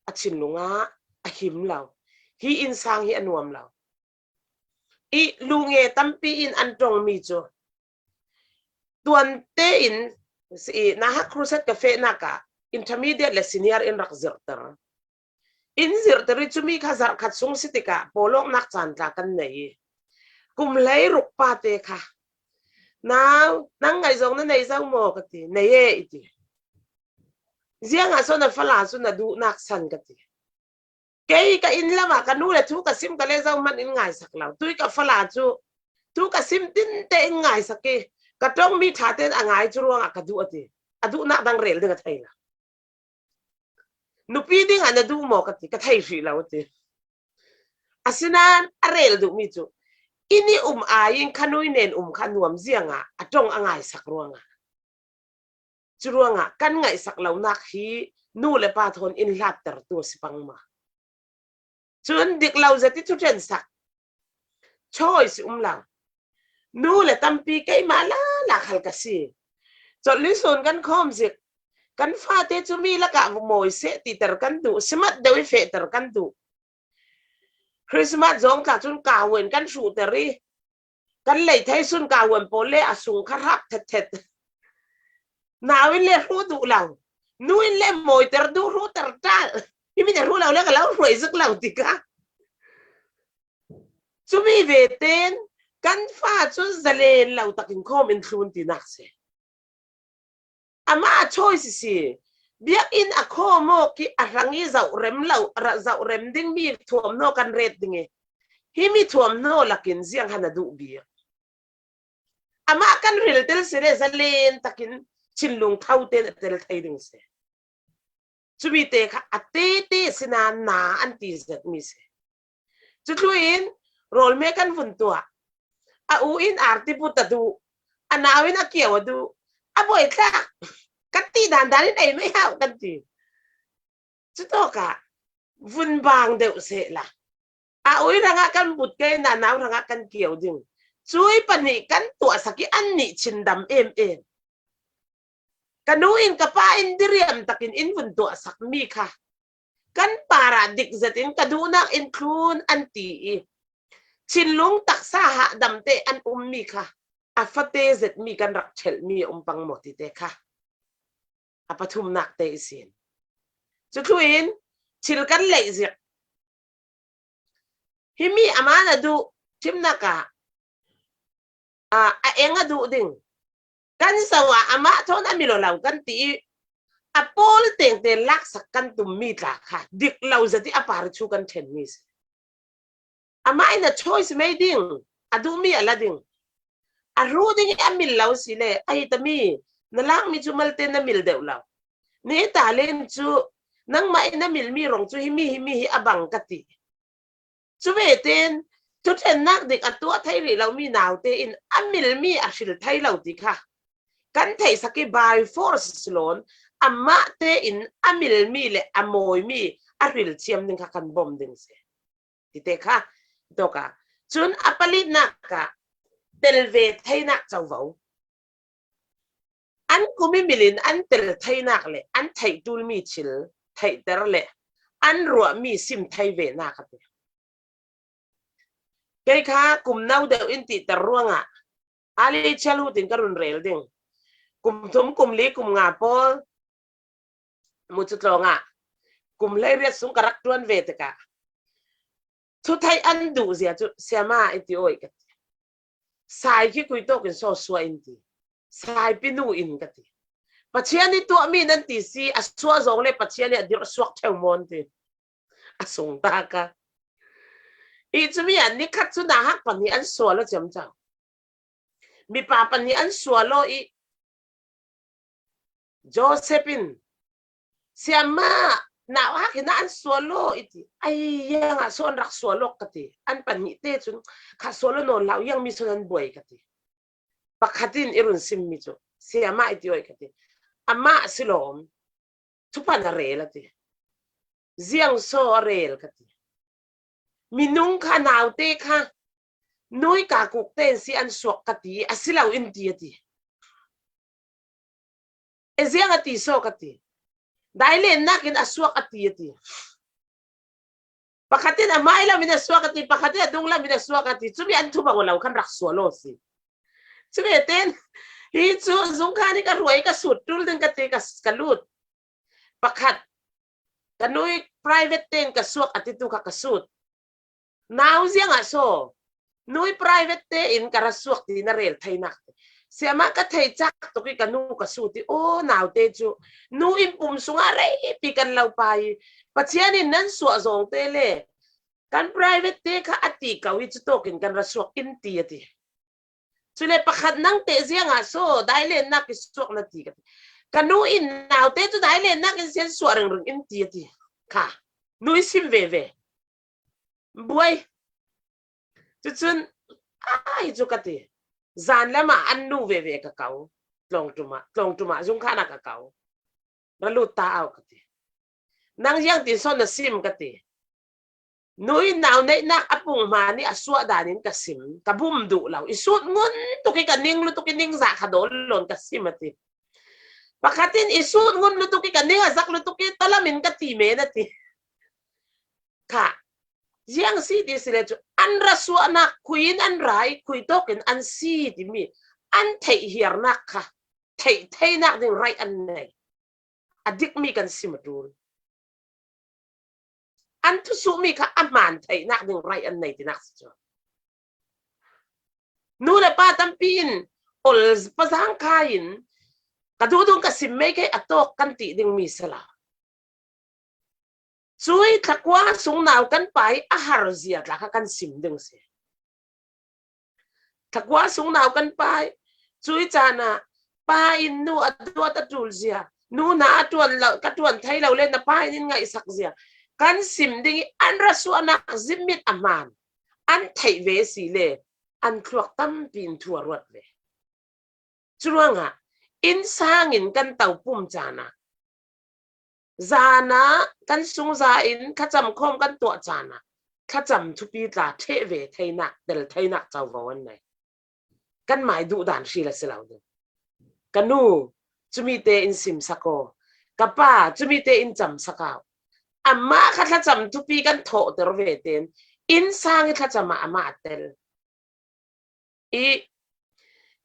a thinlung ah a him lo. Hi innsang hi a nuam lo. I lunge tampi in an ṭongmi cu tuan tein, i Naha Crusade ka fehnak ah intermediate le senior in rak zirhter. In zirhter i cumi kha zarh khat sung si tikah pawlawknak caan tla kan nei i, kum hleiruk pate kha, "Nau, nang ngaih zong na nei zo maw?" ka ti. "Nei e," i ti. "Ziangah so na fala cu na duhnak san?" ka ti. "Kei ka inn lamah ka nu le thu ka sim ka le zohman in ngaisak lo. Tui ka fala cu thu ka sim tinte in ngaisak i, ka ṭongmi ṭha tein a ngai cu ruangah ka duh," a ti. "A duhnak dang rel ding a thei lo. Nupi dingah na duh maw?" ka ti. "Ka thei hrih lo," a ti. Asinain a rel duhmi cu, "Inn i um ai in khanui nen um kha nuam ziangah a ṭong a ngaisak ruangah." Cu ruangah kan ngaihsak lonak hi nu le pa thawn in hlattertu a si pang maw? Cun dik lo zet i thuṭhensak choice um lo. Nu le tampi, keimah lala khal ka si. Colh li sun kan khawm zik. Kan fate cu mi lakah mawi seh titer kan duh, simat deuh i fehter kan duh. Christmas zawng tla cun kahuan kan hruhter i, kan lei thei sun kahuan pawl le a sung kha hrap thethet. Nau in le hruh duh lo, nu in le mawiter duh, hruhter ṭal. Himi nih hruh lo le ka lo hruai zik lo tikah, cumi ve ten kan fa cu zalen lo takin khawm in thlun tinak si. Amah a choice si. Biakinn a khawm awk i a hrang i zoh rem lo, ra-, zoh rem ding mi thuamhnaw kan ret ding i, himi thuamhnaw lakin ziang han a duh bik. Amah kan hril tel si le zalen takin thinlung tho tein a tel thei ding si. Cumi te kha a tete sinain na an ti zetmi si. Cutlui in rawl me kan vun tuah. A u in arti put a duh, a nau in a kio a duh, a buai tlak, kan ti dandan in ei mei hau kan ti. Cutawkah vun bang deuh sehla, a u hrangah kan but ke, na nau hrangah kan kio ding. Cui pahnih kan tuahsak i annih chindam em em. Ka nu in ka pa in diriam takin in vun tuahsak mi kha kan parah dik zetin ka duhnak in thlun an ti i, thinlung taksa hahdam te an ummi kha a fate zetmi kan rak ṭhelhmi a um pang maw ti te kha a pathumnak te i sin. Cutlui in thil kan leih zik. Himi amah na duh, thimnak ah, a, a eng a duh ding. Kan zoh ah amah thawn a mil aw lo kan ti i, a pawl tengte laksak kan tummi tla kha dik lo zet i a par i cu kan ṭhenmi si. Amah in a choice mei ding, a duhmi a la ding. A hruh ding i a mil lo si le, a hi tami, na lakmi cu malte na mil deuh lo. Ni talent cu nangmah in na milmi rong cu himi, himi hi a bang ka ti. Cu ve tein thuṭhennak dik a tuah thei rih lomi naute in a milmi a hril thei lo ti kha kan theihsak i, by force si lo in amah tein a milmi le a mawimi a hril thiam ding kha kan bawm ding si. Ti te kha tawk a. Cun a palitnak ah tel ve theinak covo. An kum i mil in an tel theinak le an theih ṭulmi thil theihter le an ruahmi sim thei venak a ti. Kei kha kum no deuh in tihter ruangah early childhood in ka run rel ding. Kum thum, kum li, kum nga pawl mucu tlawngah kum hleiriat sung ka rak ṭuan ve tikah thutheih an duh zia cu, "Siama," i ti awi ka ti. "Sai khi kui tawk in sawsua in ti. Sai pinu in," ka ti. "Pathian i tuahmi nan ti si, a suah zong le Pathian i a dirh suak ṭheu maw," an ti. sung ta ka. I cumi an ni khat cu nauhak pahnih an sual aw ciamco. Mipa pahnih an sual aw i Joseph in, "Siama, nauhak hi na an sual aw," i ti. "Ai, iangah so an rak sual awk?" ka ti. "An pahnih te cun kha sual aw nawn hlah, iang mi son an buai," ka ti. Pakhat in i run simmi cu, "Siama i ti aw i," ka ti. "Amah si lawm, thuphan a rel," a ti. "Ziang so a rel?" ka ti. "Minung kha, naute kha nui kakuk tein si an suak ka ti, a si lo in ti," a ti. "E, ziang a ti so?" ka ti. "Dailennak in a suak a ti," a ti. Pakhat in a hmai lam in a suak a ti, pakhat in a dung lam in a suak a ti. Cumi an thubang lo khan rak sual aw si. Cumi ten hi cu zungkhan i ka ruai ka sut tul ding ka ti ka, ka lut. Pakhat, "Ka nui private tein ka suak," a ti tu kha ka sut. "Nau, ziangah so nui private tein ka ra suak?" ti na rel theinak. "Siama, ka thei cak tuk i ka nu ka sut i, aw, naute cu nu in pum sungah reipi kan lo pai i, Pathian in nan suah zawng te le kan private te kha a ti ko i, cu tawkin kan ra suak in ti," a ti. Cule pakhat, "Nang teh ziangah so dailennak i suak na ti?" ka ti. "Ka nu in naute cu dailennak in si an suah ringring in ti," a ti. Kha nu i sim veve. Buai. Cucun, "Ai cu," ka ti. Zan lamah an nu veve ka ko. Tlawngṭum ah, tlawngṭum ah zungkhan ah ka ko. "Ra lut ta aw," ka ti. "Nang ziangtin so na sim?" ka ti. "Nu in nau neihnak a pung hma nih a suah dan in ka sim, ka bum duh lo. I sut ngun tuk i ka ning lutuk i ningzah kha dawn lo in ka sim," a ti. Pakhat in, "I sut ngun lutuk i ka ning a zak lutuk i talam in ka ti men," a ti. Kha ziang si ti si le cu, an ra suahnak, khui in an ra i khui tawkin an si timi an theih hiarnak kha theih theinak ding rai an nei. A dikmi kan sim a ṭul. An thusuhmi kha a hmaan theihnak ding rai an nei tinak si cu. Nu le pa tampi in ol pazang kha in, "Ka duhdung ka sim mei kei, a tawk," kan ti dingmi si lo. Cui thlakua sung nau kan pa i a har zia tla kha kan sim ding si. Thlakua sung nau kan pa i cui caan ah pa in nu a duat a ṭul zia, nu hna a ṭuan lo, ka ṭuan thei lo le na pa in in ngaihsak zia kan sim ding i, an ra suahnak zimit a hmaan an theih ve si le an thluak tampi in thu a ruat ve. Curuangah innsang in kan to pum caan ah, zan ah kan sungza in thlacam khawm kan tuah caan ah thlacam thupi tla ṭheh ve theinak, tel theinak covo an nei. Kan mai duh dan hril a si lo ding. "Ka nu, cumi te in simsak aw. Ka pa, cumi te in camsak aw." Amah kha thlacam thupi kan thawhter ve tein innsang i thlacam ah amah a tel. I,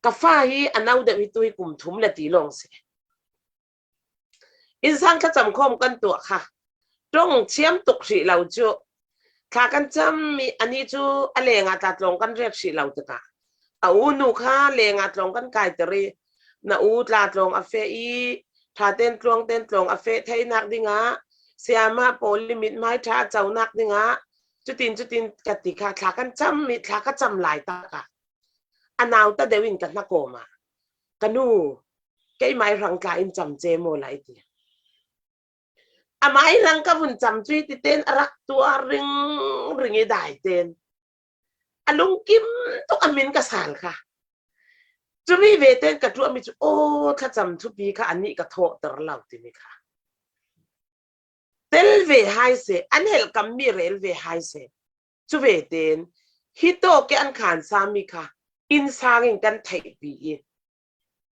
"Ka fa hi a no deuh hi, tu hi kum thum le," ti lawng si. Innsang thlacam khawm kan tuah kha ṭong thiam tuk hrih lo cu, thla kan cam i, ani cu a leng ah tla tlawng kan ret hrih lo tikah, a u nu kha leng ah tlawng kan kaiter i, "Na u tla tlawng a feh i, ṭha ten tluang ten tlawng a feh theinak dingah, siama pawl i mithmai ṭha a conak dingah, cutin cutin," ka ti kha, thla kan cam i, thla ka cam lai takah a nauta deuh in ka hnakawm ah, "Ka nu, keimai hrang tla in cam ce maw lai," ti. Amai hrang ka vun cam cu i ti ten a rak tuah ringring i dai ten a lungkim tuk a min ka sal kha. Cumi ve ten ka tuahmi cu, aw, thlacam thupi kha anih ka thawhter lo timi kha tel ve hai seh, an helhkammi rel ve hai seh. Cu ve ten hi tawk i an khansami kha innsang in kan theihpi i,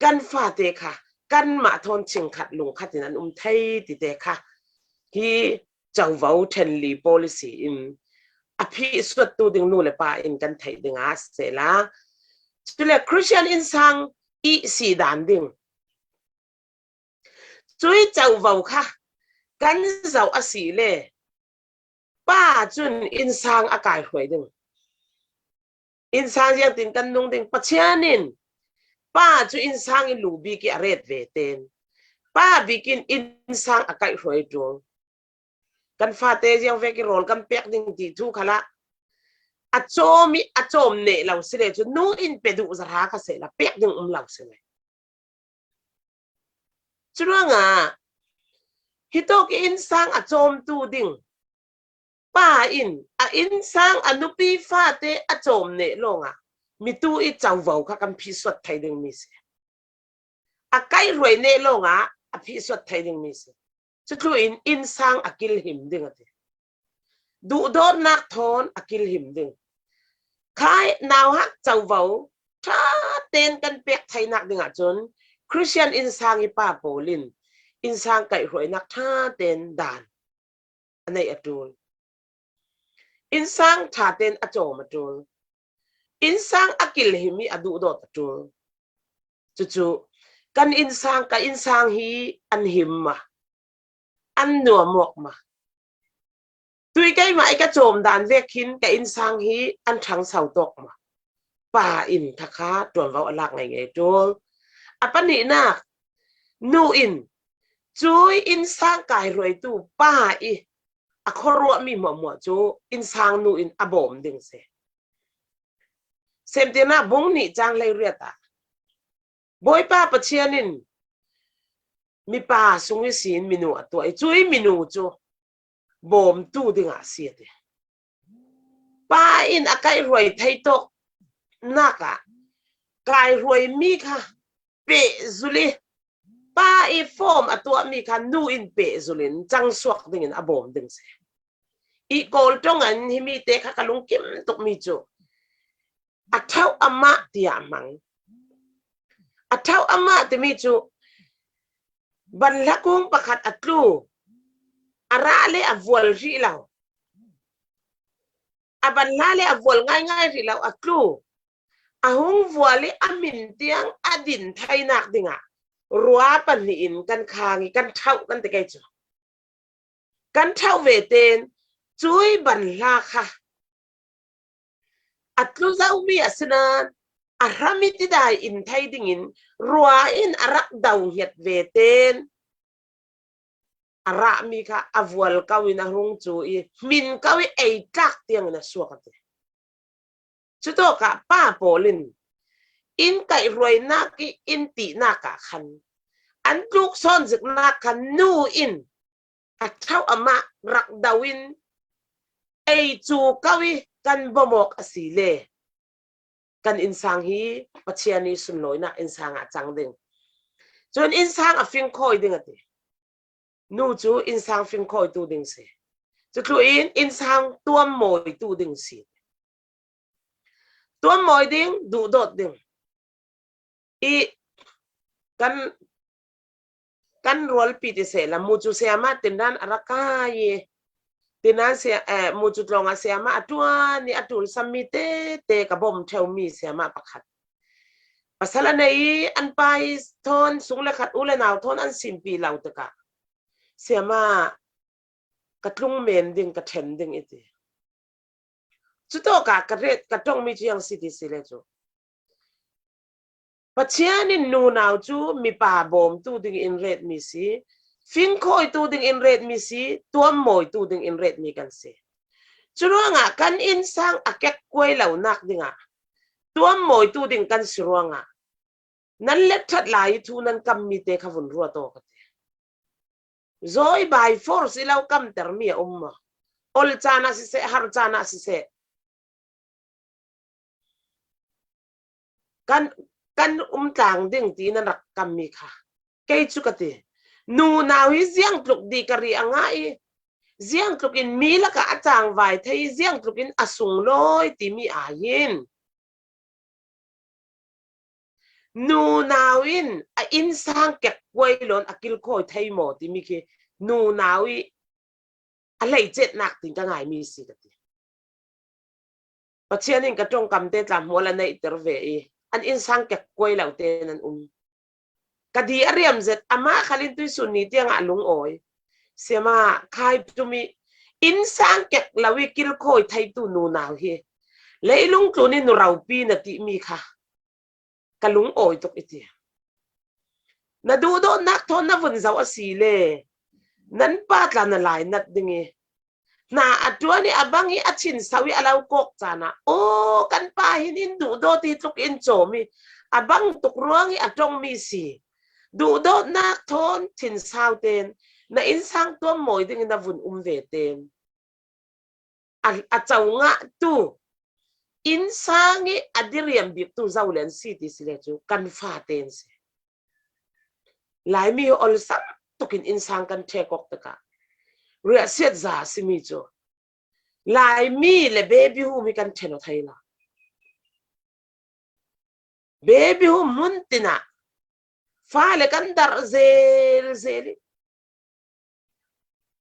kan fate kha kanmah thawn chingkhat lungkhat in an um thei tite kha hi covo ṭhenli policy in a phihsuattu ding nu le pa in kan theih ding a si la. Cule Christian innsang i si dan ding, cui covo kha kan zoh a si le, pa cun innsang a kaihruai ding. Innsang ziangtin kan nung ding? Pathian in pa cu innsang i lu bik i a ret ve ten, pa bik in innsang a kaihruai ṭung. Kan fate ziang vek i rawl kan pek ding ti thu khalah a cawm i a cawm neh lo si le cu nu in pe duh zara kha sehla pek ding um lo si le. Curuangah hitawk i innsang a cawmtu ding pa in a innsang a nupi fate a cawm neh lawngah mitu i covo kha kan phihsuat thei dingmi si. A kaihruai neh lawngah a phihsuat thei dingmi si. Cutluin innsang a kilhim ding a ti. Duhdawtnak thawn a kilhim ding. Khai nauhak covo ṭha ten kan pek theinak dingah cun Khristian innsang i pa pawl in innsang kaihruainak ṭha ten dan a neih a ṭul. Innsang ṭha ten a cawm a ṭul. Innsang a kilhim i a duhdawt a ṭul. Cucu kan innsang, ka innsang hi an him ma, an nuam awk ma. Tui keimah i ka cawm dan vek khin ka innsang hi an ṭhangso tawk ma. Pa in thakha ṭuanvo a lak ngaingai ṭul. A pahnihnak, nu in cui innsang kaihruaitu pa i a khuaruahmi hmuahhmuah cu innsang nu in a bawm ding si. Semtirnak bung nih cang hleiriat ah Bawipa Pathian in mipa sung ihsin minu a tuah i cui minu cu bawmtu dingah a si a ti. Pa in a kaihruai thei tawk nakah kaihruaimi kha pehzul i pa i form a tuahmi kha nu in pehzul in cangsuak dingin a bawm ding si. I Kawl ṭong an himi te kha ka lungkim tukmi cu a ṭhauh amah tiah hmang. A ṭhauh amah timi cu banhla kung pakhat a tlu, a rah le a vual hrih lo. A banhla le a vual ngaingai hrih lo a tlu. A hung vual i a min tiang a din theinak dingah rua pahnih in kan khang i kan ṭhauh kan ti kei cu. Kan ṭhauh ve ten cui banhla kha a tlu zomi a si nain a hram i tidai in thei dingin rua in a rak do hiat ve ten a rahmi kha a vual ko in a hung cu i hmin ko i ei tlak tiangin a suak a ti. Cutawkah pa pawl in in kaihruainak i in tihnak ah khan an tluk sawn ziknak khan nu in a ṭhauh amah rak do in ei cu ko i kan bawmawk a si le kan innsang hi Pathian i sunlawinak innsang ah cang ding. Cun innsang a fingkhawi ding a ti. Nu cu innsang fingkhawitu ding si. Cutluin innsang tuammawitu ding si. Tuammawi ding, duhdawt ding. I kan kan rualpi ti sehla mucu sayama tindan a rak kai i tindan sia, eh, mucu tlawngah sayama a ṭuan i a ṭulsammi tete ka bawm ṭheumi sayama pakhat. Pasal a nei i an pa i thawn sung le khat u le nau thawn an simpi lo tikah sayama ka tlung men ding, ka ṭhen ding i ti. Cutawkah ka ret, ka ṭongmi cu ziang si ti si le cu Pathian in nunau cu mipa bawmtu ding in retmi si, fingkhawitu ding in retmi si, tuammawitu ding in retmi kan si. Curuangah kan innsang a kekkuai lonak dingah tuammawitu ding kan si ruangah nan let ṭhat lai i thu nan kammi te kha vun ruat aw ka ti. Zawi by force i lo kamtermi a um maw? Ol caan ah siseh, har caan ah siseh, kan, kan um tlang ding ti nan rak kammi kha kei cu ka ti. Nunau hi ziangtluk dih ka ri a ngah i, ziangtluk in mi lakah a cangvai thei i, ziangtluk in a sunglawi timi ah hin nunau in a innsang kekkuai lo in a kilkhawi thei maw timi khi nunau i a hleicetnak tin ka ngaimi si ka ti. Pathian in ka ṭongkam te tla hmual a neihter ve i an innsang kekkuai lo te nan um. Ka di a riam zet, amah khal in tuisun ni tiangah a lungawi. Siama khai tumi innsang kek lo i kilkhawi theitu nunau hi leilung tlun i nu ropi na timi kha ka lungawi tuk i ti. Na duhdawtnak thawn na vun zoh a si le nan pa tla na lainat ding i Na a ṭuan i a bang i a thinsau i a lo kawk caan ah, aw, kan pa hin in duhdawt i tluk in cawm i a bang tuk ruang i a ṭong mi si. Duhdawtnak thawn thinsau ten na innsang tuam mawi dingin a vun um ve ten a, a co ngahtu innsang i a diriam biktu zo le an si ti si le cu kan fa ten si. Laimi olsam tukin innsang kan ṭhek awk tikah riahsiat za a si mi cu Laimi le baby hum hi kan ṭhen aw thei lo. Baby hum hmun tinah fale kan darh zelzel i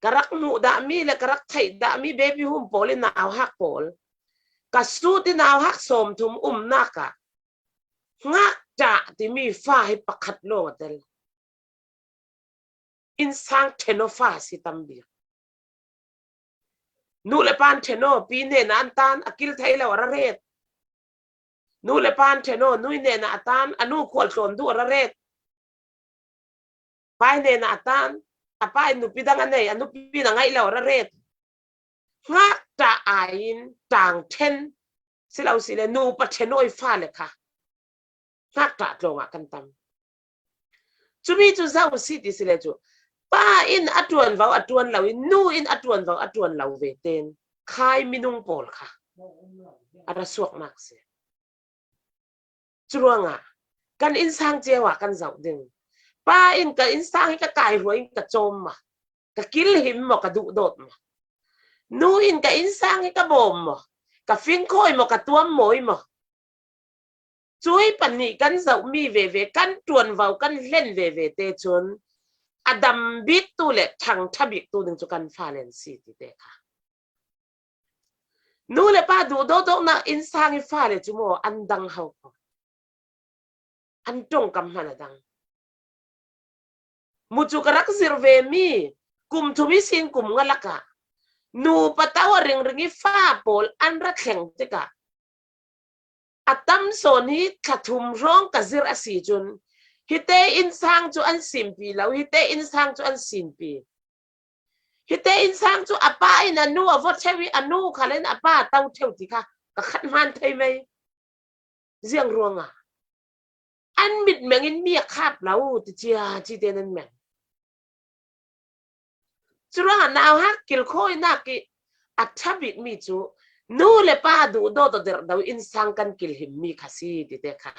ka rak hmuh dahmi le ka rak theih dahmi baby hum pawl i nauhak pawl ka sut i nauhak sawmthum umnak ah ngakṭah timi fa hi pakhat lawng a tel. Innsang ṭhen aw fa a si tam bik. Nu le pa an ṭhen aw, pi hnenah an tan, a kil thei lo a ra ret. Nu le pa an ṭhen aw, nu hnenah a tan, a nu khual tlawn duh a ra ret. Pa hnenah a tan, a pa in nupi dang a nei, a nupi in a ngaih lo a ra ret. Ngakṭah aiin ṭang ṭhen si lo si le, nupa ṭhen aw i fa le kha ngakṭah tlawngah kan tam. Cumi cu zo si ti si le cu, pa in a ṭuanvo a ṭuan lo i nu in a ṭuanvo a ṭuan lo ve ten khai minung pawl kha a ra suaknak si. Curuangah kan innsang cio ah kan zoh ding. Pa in ka innsang hi ka kaihruai in ka cawm maw, ka kilhim maw, ka duhdawt maw? Nu in ka innsang hi ka bawm maw, ka fingkhawi maw, ka tuam mawi maw? Cui pahnih kan zohmi veve, kan ṭuanvo kan hlen veve te cun a dam biktu le ṭhangṭha biktu ding cu kan fale an si ti te kha. Nu le pa duhdawt awknak innsang i fale cu maw an dang ho ko. An ṭongkam hman a dang. Mucu ka rak zirh vemi kum thum i sin kum nga lakah nupa to a ringring i fa pawl an ra thleng tikah a tam sawn hi thla thum hrawng ka zirh a si cun hite innsang cu an simpi lo, hite innsang cu an simpi. Hite innsang cu a pa in a nu a vawt ṭheu i a nu khal in a pa a to ṭheu ti kha ka khat hmaan thei mei. Ziang ruangah an mitmeng in mi a khap lo ti cia ci te nan meng. Curuangah nauhak kilkhawinak i a ṭha bikmi cu nu le pa duhdawt aw derhdo innsang kan kilhimmi kha si ti te kha.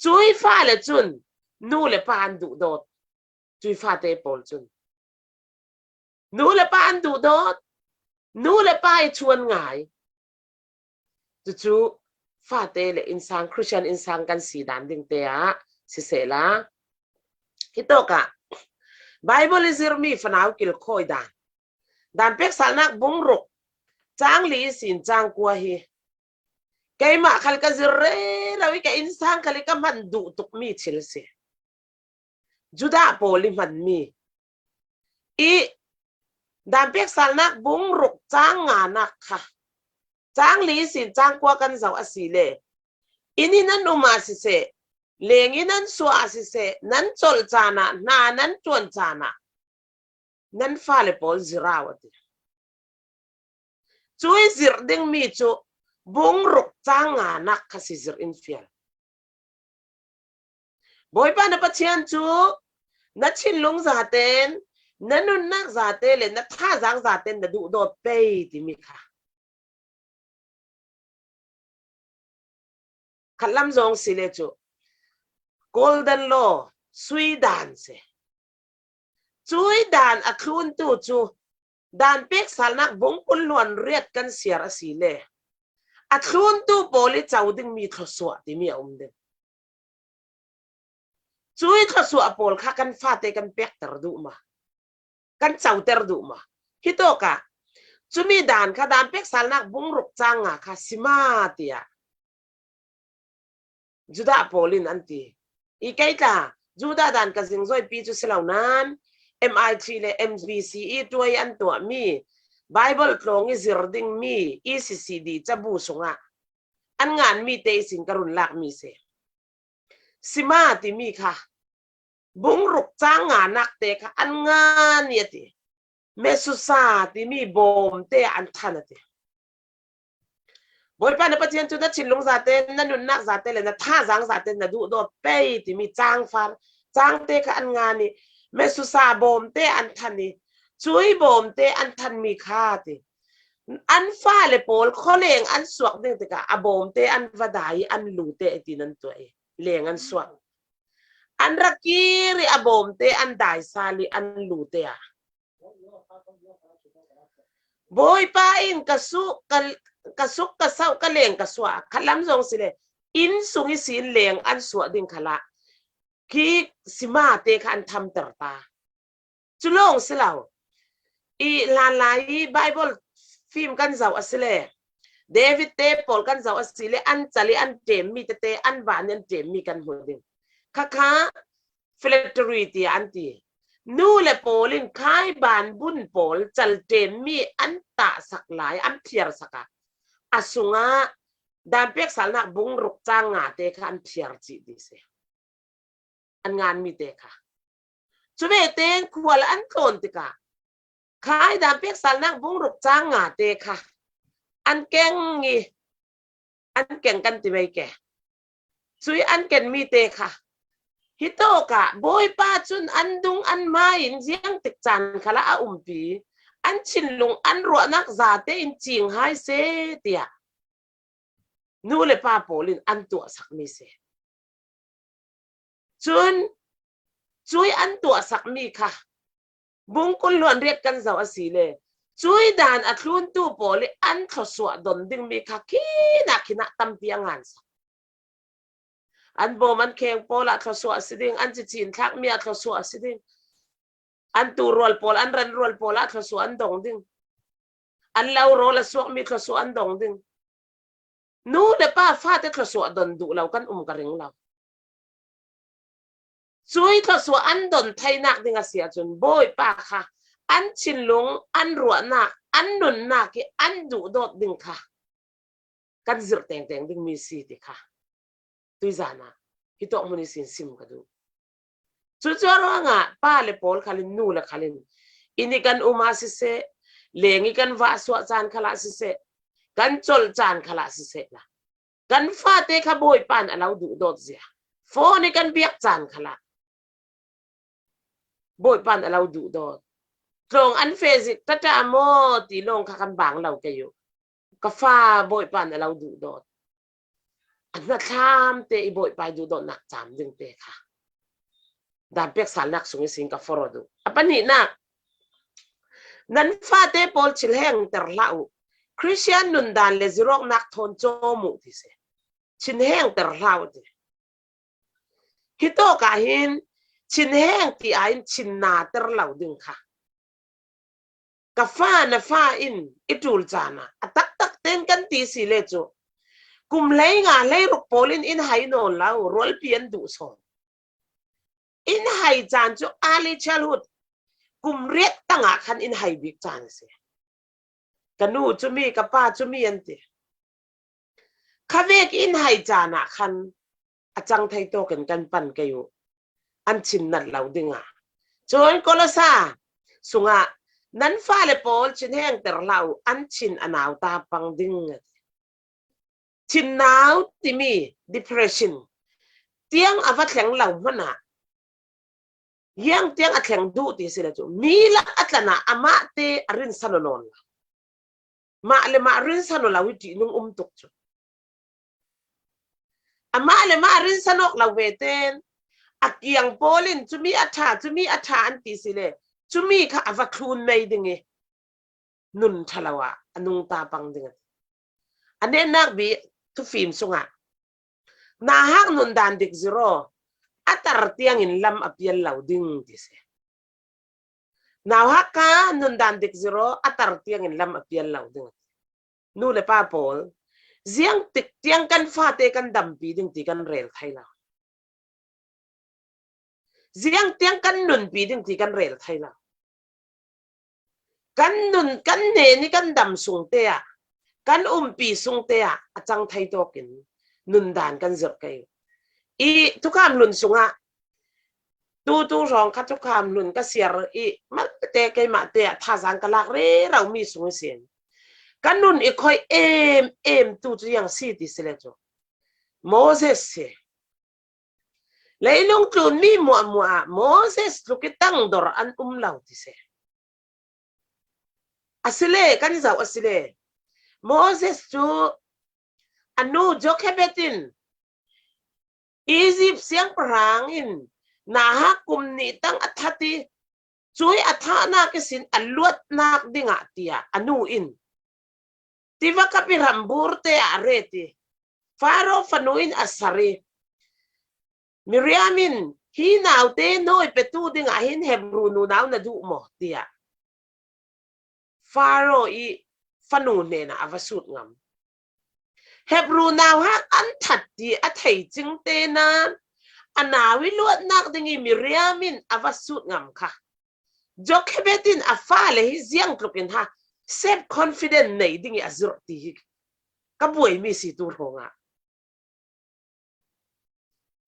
Cui fale cun nu le pa an duhdawt. Cui fate pawl cun nu le pa an duhdawt, nu le pa i chuan ngai. Cucu fate le innsang, Khristian innsang kan si dan ding te ah sisehla, hitawkah Baibal i zirmi fanau kilkhawi dan, dan peksalnak bung ruk, cang li ihsin cang kua hi keimah khal ka zir rero i ka innsang khal i ka hman duh tukmi thil si. Judah pawl i hmanmi i dan peksalnak bung ruk cang nganak kha, cang li ihsin cang kua kan zoh a si le, inn in an um a siseh, leng in an suah a siseh, nan colh caan ah, hna nan ṭuan caan ah nan fale pawl zirau a ti. Cui zirh dingmi cu bung ruk cang nganak kha si zirh in fial. Bawipa na Pathian cu na thinlung zaten, na nunnak zate le na thazaang zaten na duhdawt pei timi kha. Khatlam zong si le cu Golden Law, sui dan si. Cui dan a thluntu cu dan peksalnak bung kul hluan riat kan siar a si le a thluntu pawl i co dingmi thluasuah timi a um ding. Cui thluasuah pawl kha kan fate kan pekter duh maw, kan coter duh maw? Hitawkah cumi dan kha dan peksalnak bung ruk cang nga kha sima tiah Judah pawl in an ti. I kei tla, Judah dan ka zingzoipi cu si lo nain, M I T le M B C i tuai an tuahmi Baibal tlawng i zir dingmi E C C D cabu sungah an nganmi te ihsin ka run lakmi si. Sima timi kha bung ruk cang nganak te kha an ngan i a ti. Mesusa timi bawmte an than a ti. Bawipa na Pathian cu na thinlung zate, na nunnak zate le na thazaang zate na duhdawt pei timi cangfar, cangte kha an ngan i, Mesusa bawmte an than i, cui bawmte an thanmi kha ti. An fale pawl khualeng an suak ding tikah a bawmte an va dai i an lute i ti nan tuah i leng an suak. An ra kir i a bawmte an daisal i an lute a. Bawipa in ka suk, ka, ka suk, ka sauh, ka leng, ka suah, khalam zong si le, inn sung i sin leng an suah ding khalah, khi simate kha an thamter ta. Cu lawng si lo. I hlanlai i Bible fim kan zoh a si le, David te pawl kan zoh a si le, an cal i an ṭemmi tete, an van i an ṭemmi kan hmu ding. Khakha flattery tiah an ti. Nu le pawl in khai ban bun pawl cal ṭemmi an tahsak lai, an phiarsak a, a sungah Daan peksalnak bung ruk cang nga te kha an phiar cih ti si. An nganmi te kha. Cu ve tein khual an tlawn tikah khai Daan peksalnak bung ruk cang nga te kha an keng i an keng kan ti mai ke. Cui an kenmi te kha. Hitawkah Bawipa cun an dung an mai in ziangtik caan khalah a umpi, an thinlung an ruahnak zate in cing hai seh, tiah nu le pa pawl in an tuahsakmi si. Cun cui an tuahsakmi kha bung kul hluan riat kan zoh a si le, cui daan a thluntu pawl i an thluasuah don dingmi kha khinah khinah tampi a ngansak. An bawm an kheng pawl ah thluasuah a si ding, an cicin thlakmi ah thluasuah a si ding, an tu rual pawl, an ran rual pawl ah thluasuah an dong ding, an lo rawl a suakmi thluasuah an dong ding. Nu le pa fate thluasuah don duh lo kan um ka ring lo. Cui thluasuah an don theinak ding a si ahcun Bawipa kha an thinlung, an ruahnak, an nunnak i an duhdawt ding kha kan zirh tengteng dingmi si ti kha tuizan ah hitawk hmun ihsin sim ka duh. Cucu ruangah pa le pawl khalin, nu le khalin, inn i kan um ah siseh, leng i kan vahsuah caan khalah siseh, kan colh caan khalah siseh la, kan fate kha Bawipa in a lo duhdawt zia. Phone i kan biak caan khalah Bawipa in a lo duhdawt. Tlawng an feh zik tata maw ti lawng kha kan bang lo kei uh. Ka fa Bawipa in a lo duhdawt. A hnathlam te i Bawipa i duhdawtnak cam ding te kha Daan peksalnak sung ihsin ka forh aw duh. A pahnihnak, nan fate pawl thinhengter hlah uh. Khristian nundan le zirawknak thawn cawm uh ti si. Thinhengter hlah uh ti. Hitawk ah hin thinheng ti ah in thinnater lo ding kha. Ka fa, na fa in i ṭul caan ah a taktak tein kan ti si le cu, kum hlei nga hlei ruk pawl in in hai nawn lo, rualpi an duh sawn. In hai caan cu early childhood, kum riat tangah khan in hai bik caan a si. Ka nu cumi, ka pa cumi an ti. Khavek in hai caan ah khan a cang thei tawkin kan pan kei uh. An thin nat lo ding a. Cun Kolosa sungah nan fale pawl thinhengter hlah uh, an thin a nau ta pang ding a ti. Thin nau timi depression tiang a va thleng lo hmanh ah, hiang tiang a thleng duh ti si le cu, mi lak a tlan ah amah te a rinsan aw nawn lo. Mah le mah rinsan aw lo i ṭihnung um tuk cu. Amah le mah rinsan awk lo ve tein a kiang pawl in cumi a ṭha, cumi a ṭha an ti si le, cumi kha a va thlun mei ding i nun ṭha lo ah a nungta pang ding a ti. A netnak bik thufim sungah, nauhak nundan dik zir aw, a tar tiangin lam a pial lo ding ti si. Nauhak kha nundan dik zir aw, a tar tiangin lam a pial lo ding a ti. Nu le pa pawl, ziang tik tiang kan fate kan dampi ding ti kan rel thei lo. Ziang tiang kan nunpi ding ti kan rel thei lo. Kan nun, kan hnen i kan dam sungte ah, kan umpi sungte ah a cang thei tawkin nundan kan zirh kei. I Thukham Hlun sungah Tutu hrawng kha thukham nun ka siar i malte keimahte ah thazang ka lak rero mi sung i sin. Ka nun i khoi em em tu cu ziang si ti si le cu. Moses si. Leilung tlun mi muahmuah ah Moses tluk i tangdor an um lo ti si. Asile, kan zoh asile. Moses cu a nu Jochebed in Egypt siangpahrang in nahak kum nih tang a that i, cui a thahnak ihsin a luatnak dingah tiah a nu in tiva kap i ramburte ah a ret i, Faro fanu in a sar i, Miriam in hi naute nawi petu dingah hin Hebru nunau na duh maw tiah Faro i fanu hnenah a va sut ngam. Hebru nauhak an that ti a thei cingte nain a nau i luatnak ding i Miriam in a va sut ngam kha. Jochebed in a fale hi ziang tlukin ha self confident nei ding i a zirh ti hi ka buaimi si tu hrawngah.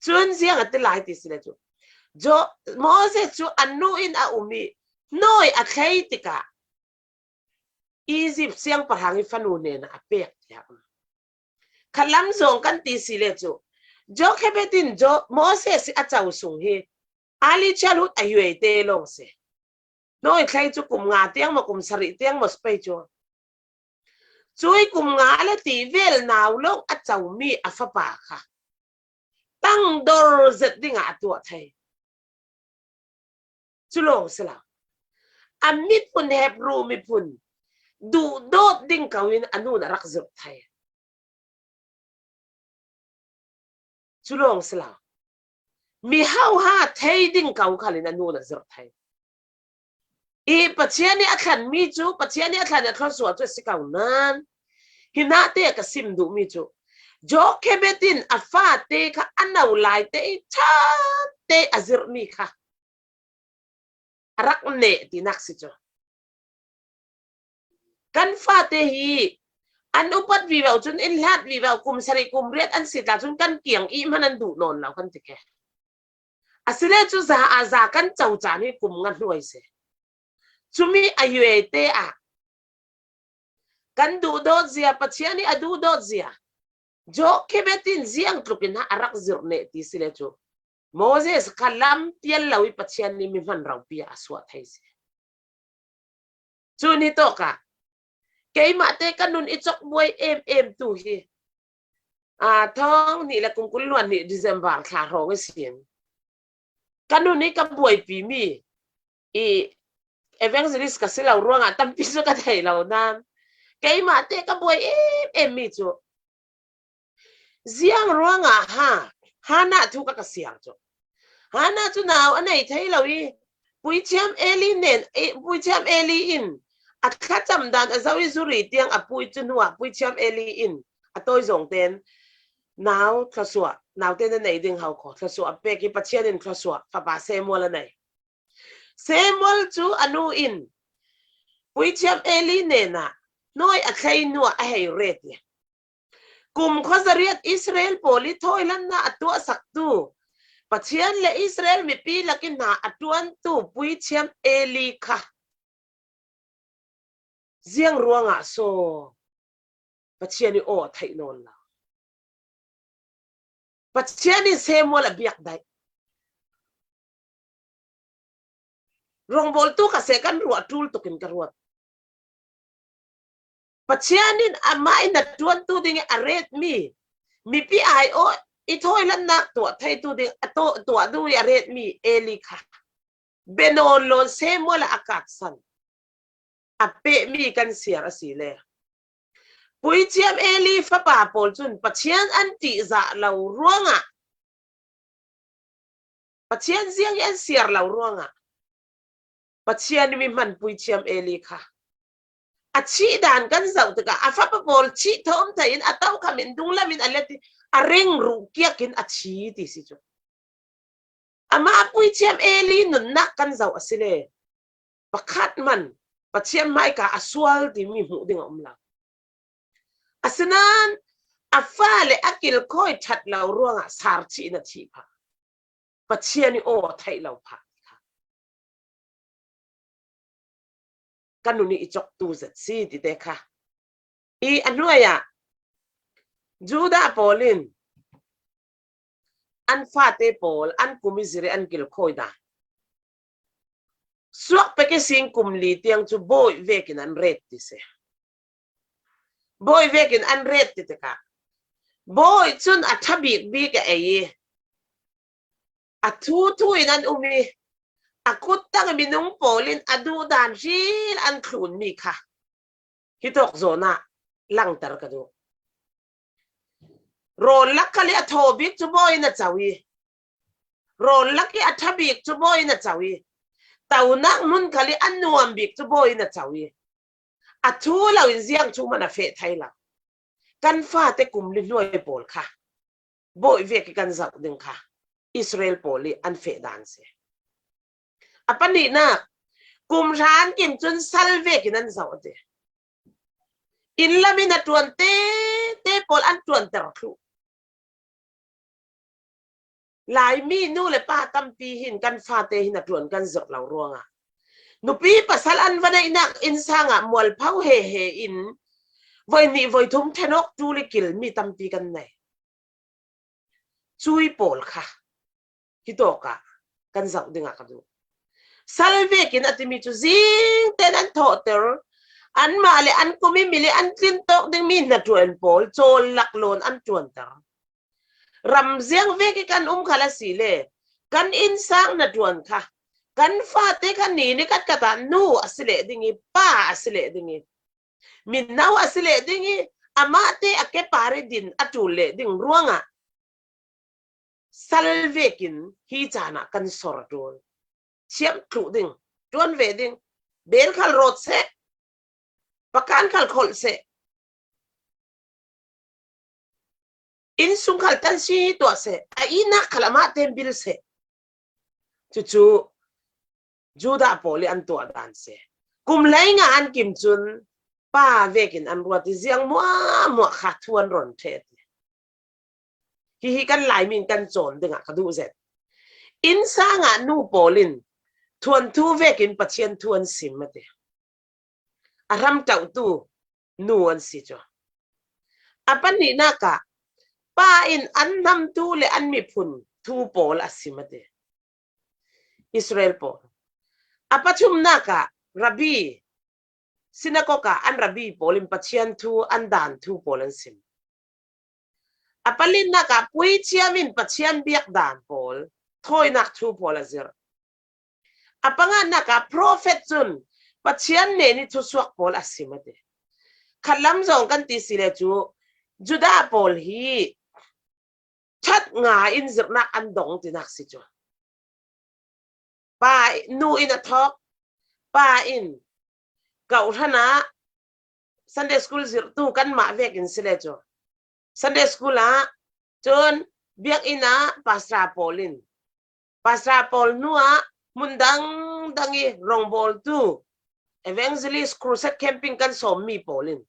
Cun ziang a ti lai ti si le cu. Jo, Moses cu a nu in a um i nawi a thlei tikah Egypt siangpahrang i fanu hnenah a pek tiah um. Khalam zong kan ti si le cu. Jochebed in jo, Moses i a co sung hi early childhood a yuaite lawng si. Nawi thlei cu kum nga tiang maw, kum sarih tiang maw si pei cu. Cui kum nga le ti vel nau lawng a comi a fapa kha tangdor zet dingah a tuah thei. Cu lawng si lo. A miphun Hebru miphun duhdawt ding ko in a nun a rak zirh thei. Cu lawng si lo. Mi hoha thei ding ko khalin a nun a zirh thei. I Pathian i a thlanmi cu, Pathian i a thlan a thluasuah cu a si ko nain, hi nahte ka sim duhmi cu, Jochebed in a fate kha a no laite i ṭhate a zirhmi kha a rak neh tinak si cu. Kan fate hi an upat vivo cun in hlat vivo kum sarih kum riat an si tla cun kan kiang i hman an duh nawn lo kan ti ke. Asile cu za a za kan co caan hi kum nga hnuai si. Cumi a yuaite ah kan duhdawt zia, Pathian i a duhdawt zia, Jochebed in ziang tlukin ha a rak zirh neh ti si le cu Moses kha lam pial lo i Pathian i mi hman ropi a suah thei si. Cun hi tawkah keimahte ka nun i cawk buai em em tu hi. Aa, thawng hnih le kum kul luan hnih December thla hrawng i sin. Ka nun i ka buaipi mi i evangelist ka si lo ruangah tampi cu ka thei lo nain keimahte ka buai em em mi cu ziang ruangah ha, Hannah thu ka ka siar cu. Hannah cu nau a nei thei lo i, puithiam Eli nen, eh, puithiam Eli in a thlacam dan a zoh i zuri tiang a pui cu hnuah puithiam Eli in a tawi zong ten nau thluasuah, naute na nei ding ho kho, thluasuah a pek i Pathian in thluasuah, fapa Samuel a nei. Samuel cu a nu in puithiam Eli hnenah nawi a thlei hnuah a hei ret i, kum khuazariat Israel pawl i thawilannak a tuahsaktu Pathian le Israel mipi lakin hna a ṭuantu puithiam Eli kha ziang ruangah so Pathian i aw a theih nawn lo. Pathian in Samuel a biak daih. Rongbawltu ka seh kan ruah ṭul tukin ka ruat. Pathian in amah in a ṭuantu ding i a retmi, mipi ai aw i thawilannak tuah theitu ding a tuah, tuah duh i a retmi Eli kha bia nawn lo in Samuel a a katsan a pehmi kan siar a si le. Puithiam Eli fapa pawl cun Pathian an ṭihzah lo ruangah, Pathian ziang i an siar lo ruangah, Pathian i mi hman puithiam Eli kha a chih dan kan zoh tikah a fapa pawl chih thawm thei in a tokham in dunglam in a let i a rengruh kiak in a thi ti si cu. Amah puithiam Eli nunnak kan zoh a si le pakhat hman Pathian hmaika a sual timi hmuh ding a um lo. Asinain a fale a kilkhawi ṭhat lo ruangah sar chih in a thih phah. Pathian i aw theih lo pha kha. Ka nun i coktu zet si tite kha. I a hnuai ah Judah pawl in an fate pawl an kum i zir i an kilkhawi dan. Suak pek i sing kum li tiang cu bawi vekin an ret ti si. Bawi vekin an ret ti tikah bawi cun a ṭha bikbik a ei i a thu thu in an um i a kuttang minung pawl in a duh dan hril an thlunmi kha hitawk zawn ah langter ka duh. Rawl lak khal i a thaw bik cu bawi in a co i, rawl lak i a ṭha bik cu bawi in a co i, tonak hmun khal i a nuam bik cu bawi in a co i, a thu lo in ziang thu man a feh thei lo. Kan fate kum li hnuai pawl kha bawi vek i kan zoh ding kha Israel pawl i an feh dan si. A pahnihnak, kum hran kim cun sal vekin an zoh a ti. Inn lam in a ṭuan tete pawl an ṭuanter thluh. Laimi nu le pa tampi hin kan fate hin a ṭuan kan zirh lo ruangah nupi pasal an va neihnak innsang ah mualpho he he in voi hnih voi thum ṭhen awk ṭul i kilmi tampi kan nei. Cui pawl kha hitawk ah kan zoh dingah ka duh. Sal vekin a timi cu zing tein an thawhter, anmah le an kum i mil i an tlin tawk dingmi hnaṭuan pawl cawl laklawng an ṭuanter. Ram ziang vek i kan um khal a si le kan innsang hnaṭuan kha kan fate kha ni ni katkat ah nu a si leh ding i, pa a si leh ding i, mino a si leh ding i, amahte a kepar i din a ṭul leh ding ruangah sal vekin hi caan ah kan sor a ṭul. Chiam thluh ding, ṭuan ve ding, bel khal rawt seh, pakan khal kholh seh, innsung khal tan si tuah seh, a ihnak khal amah tein bil seh. Cucu Judah pawl i an tuah dan si. Kum hleinga an kim cun pa vekin an ruat i ziang muahmuah kha thu an ron ṭheh ti. Hihi kan Laimi in kan cawn dingah ka duh zet. Innsang ah nu pawl in thuanthu vekin Pathian thu an sim a ti. A hramṭohtu nu an si cu. A pahnihnak ah pa in an hnamtu le an miphun thu pawl a sim a ti. Israel pawl. A pathumnak ah rabbi, sinagog ah an rabbi pawl in Pathian thu, an dan thu pawl an sim. A palinak ah puithiam in Pathian biak dan pawl, thawinak thu pawl a zirh. A panganak ah prophet cun Pathian nen i thusuak pawl a sim a ti. Khatlam zong kan ti si le cu Judah pawl hi ṭhat nga in zirhnak an dong tinak si cu. Pa nu in a thawk, pa in kawhhran ah Sunday school zirhtu kanmah vekin si le cu. Sunday school ah cun biakinn ah pastor pawl in, pastor pawl hnu ah hmun dangdang i rongbawltu evangelist crusade camping kan sawmmi pawl in,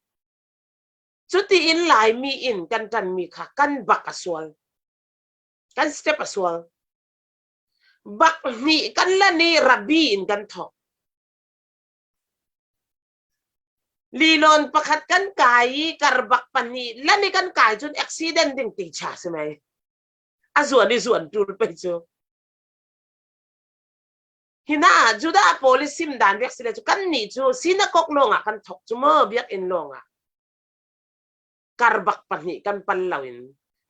cutiin Laimi in kan ṭanmi kha kan bak a sual, kan step a sual. Bak hnih kan lan i rabbi in kan thawk. Lilawn pakhat kan kai i karbak pahnih lan i kan kai cun accident ding ti cha si mai. A zuan i zuan ṭul pei cu. Hinah Judah pawl i sim dan vek si le cu kannih cu sinagog lawngah kan thawk cu maw, biakinn lawngah karbak pahnih kan pal loin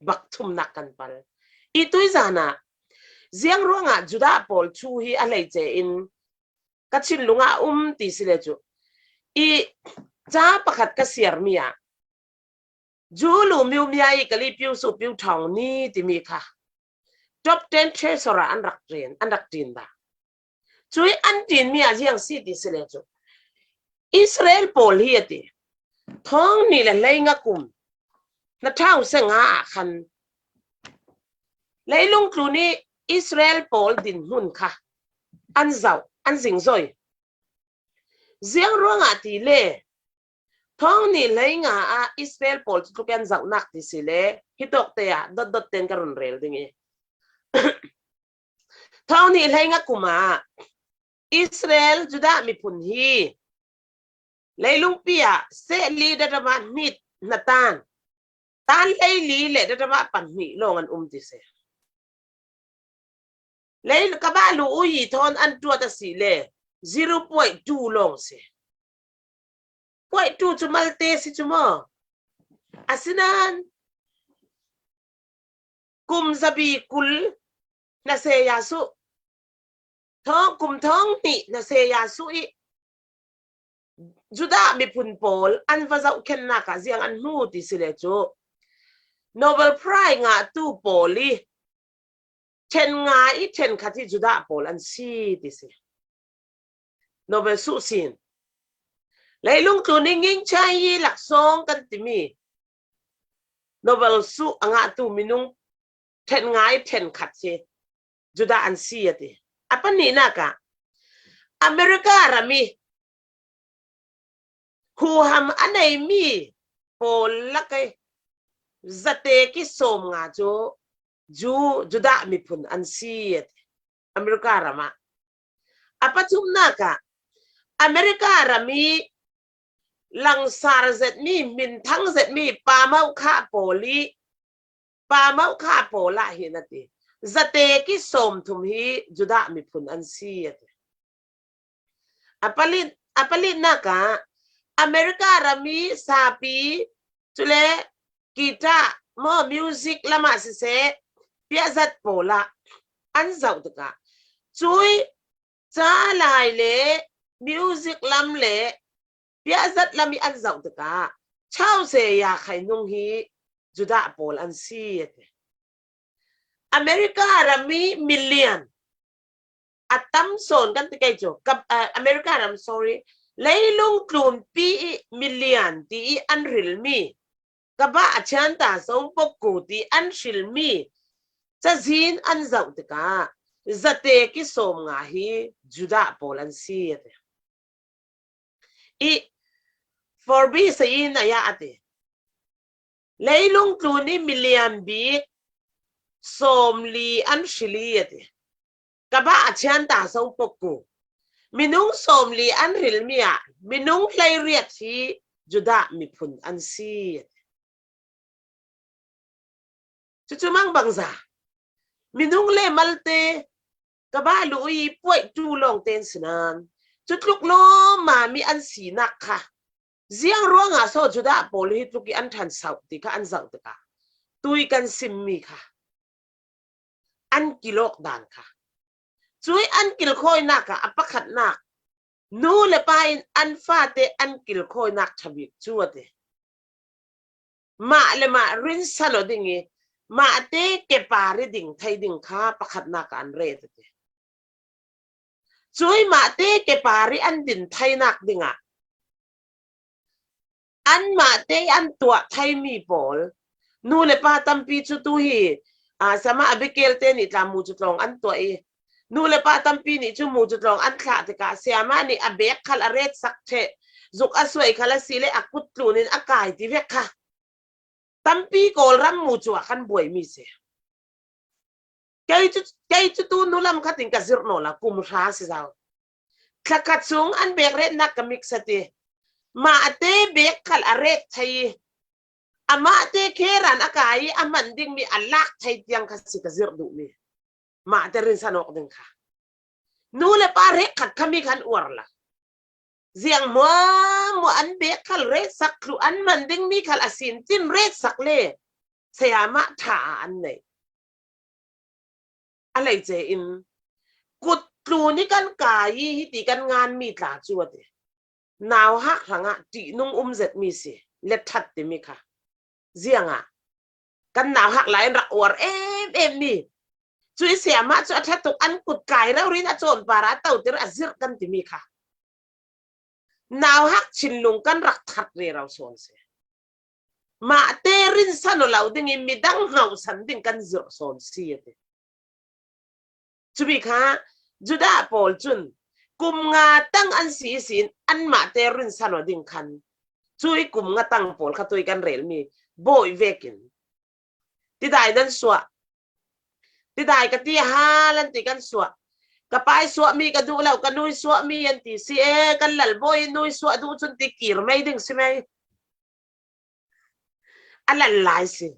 bak thumnak kan pal. I tuizan ah ziang ruangah Judah pawl thu hi a hleice in ka thinlung ah a um ti si le cu, i ca pakhat ka siarmi ah Julu miumia i kali piu su piu thawng ni timi kha top ten treasurer an rak ṭin, an rak ṭin dah. Cui an ṭinmi ah ziang si ti si le cu Israel pawl hi a ti. Thawng nih le hleinga kum hna ṭhau se nga ah khan leilung tlun i Israel pawl dinhmun kha an zoh, an zingzoi. Ziang ruangah ti le thawng nih hleinga ah Israel pawl cu tluk i an zohnak ti si le hitawk te ah dotdot tein ka run rel ding i. Thawng hnih hleinga kum ah Israel Judah miphun hi leilungpi ah seh li dadama hnit hna tan, tan hlei li le dadama pahnih lawng an um ti si. Lei ka bah lu ui thawn an tuat a si le zero point two lawng si. Point two cu malte si cu maw? Asinan kum zabi kul na se ya su. Thawng kum thawng hnih na se ya su i Judah miphun pawl an va zohkhennak ah ziang an hmu ti si le cu Nobel Prize ngahtu pawl i ṭhen nga i ṭhen khat hi Judah pawl an si ti si. Nobel suh sin. Leilung tlun i ngingchai i laksawng kan timi Nobel suh a ngahtu minung ṭhen nga i ṭhen khat hi Judah an si a ti. A pahnihnak ah America ram i huham a neimi pawl lak i zate ki sawm nga cu Ju, Judah miphun an si a ti. America ram ah. A pathumnak ah America ram i langsar zetmi, minthang zetmi pamauh kha pawl i pamauh kha pawl ah hi na ti. Zate ki sawm thum hi Judah miphun an si a ti. A palit, a palitnak ah America ram i sapi cule guitar maw music lam ah siseh piahzat pawl ah an zoh tikah cui ca lai le music lam le piahzat lam i an zoh tikah chau se ya khai nung hi Judah pawl an si a ti. America ram i million a tam sawn kan ti kei cu, ka, ah, America ram, sorry, leilung tlunpi i million ti i an hrilmi, ka bah a thianta song pok ku ti an hrilmi cazin an zoh tikah zate ki sawm nga hi Judah pawl an si a ti. I Forbes in a ya a ti. Leilung tlun i million bik sawm li an hril i a ti. Ka bah a thianta song pok ku. Minung sawm li an hrilmi ah minung hleiriat hi Judah miphun an si a ti. Cucu mang bangza minung le malte ka bah lu i point two lawng ten sinan cutluk lawmami an sinak kha ziang ruangah so Judah pawl hi tluk i an ṭhan sauh ti kha an zoh tikah tui kan simmi kha an kilawk dan kha. Cui an kilkhawinak ah a pakhatnak nu le pa in an fate an kilkhawinak ṭha bik cu a ti. Mah le mah rinsan aw ding i mahte kepar i ding thei ding kha pakhatnak ah an ret a ti. Cui mahte kepar i an din theinak dingah anmahte an tuah theimi pawl nu le pa tampi cu tu hi, aa, Sama Abigail te nih tla mu cu tlawng an tuah i nu le pa tampi nih cu mu cu tlawng an thlah tikah siama nih a bek khal a retsak ṭheh, zuk a suai khal a si le a kut tlun in a kai ti vek kha tampi Kawlram mu cu ah kan buaimi si. Kei cu, kei cu tu nu lam khat in ka zirh nawl a kum hra si zau. Thlakhat sung an bek retnak ka mik sa ti. Mahte bek khal a ret thei i amahte kheran a kai i a hman dingmi a lak thei tiang kha si ka zirh duhmi. Mahte rinsan awk ding kha. Nu le pa rek khat kha mi khan uar la. Ziang hmuahhmuah an bek khal retsak thluh an hman dingmi khal a sin tin retsak le sayamah ṭha ah an neih. A leice in kut tlun i kan kai i hiti kan nganmi tla cu a ti. Nauhak hrangah ṭihnung um zetmi si le ṭhat timi kha. Ziangah kan nauhak lai in rak uar em em mi. Cu i siamah cu a ṭha tuk an kut kai rori in a cawnpar ah a totir a zirh kan timi kha. Nauhak thinlung kan rak that rero sawn si. Mahte rinsan aw lo ding i midang hngauhsan ding kan zirh sawn si a ti. Cumi kha Judah pawl cun kum nga tang an si ihsin anmahte rinsan aw ding khan cui kum nga tang pawl kha tui kan relmi bawi vekin tidai nan suah. Ti dai ka ti a hal an ti kan suah. Ka pai suah mi ka duh lo, ka nui suah mi an ti si e, kan lal bawi nui suah duh cun ti kir mai ding si mai. A lal lai si.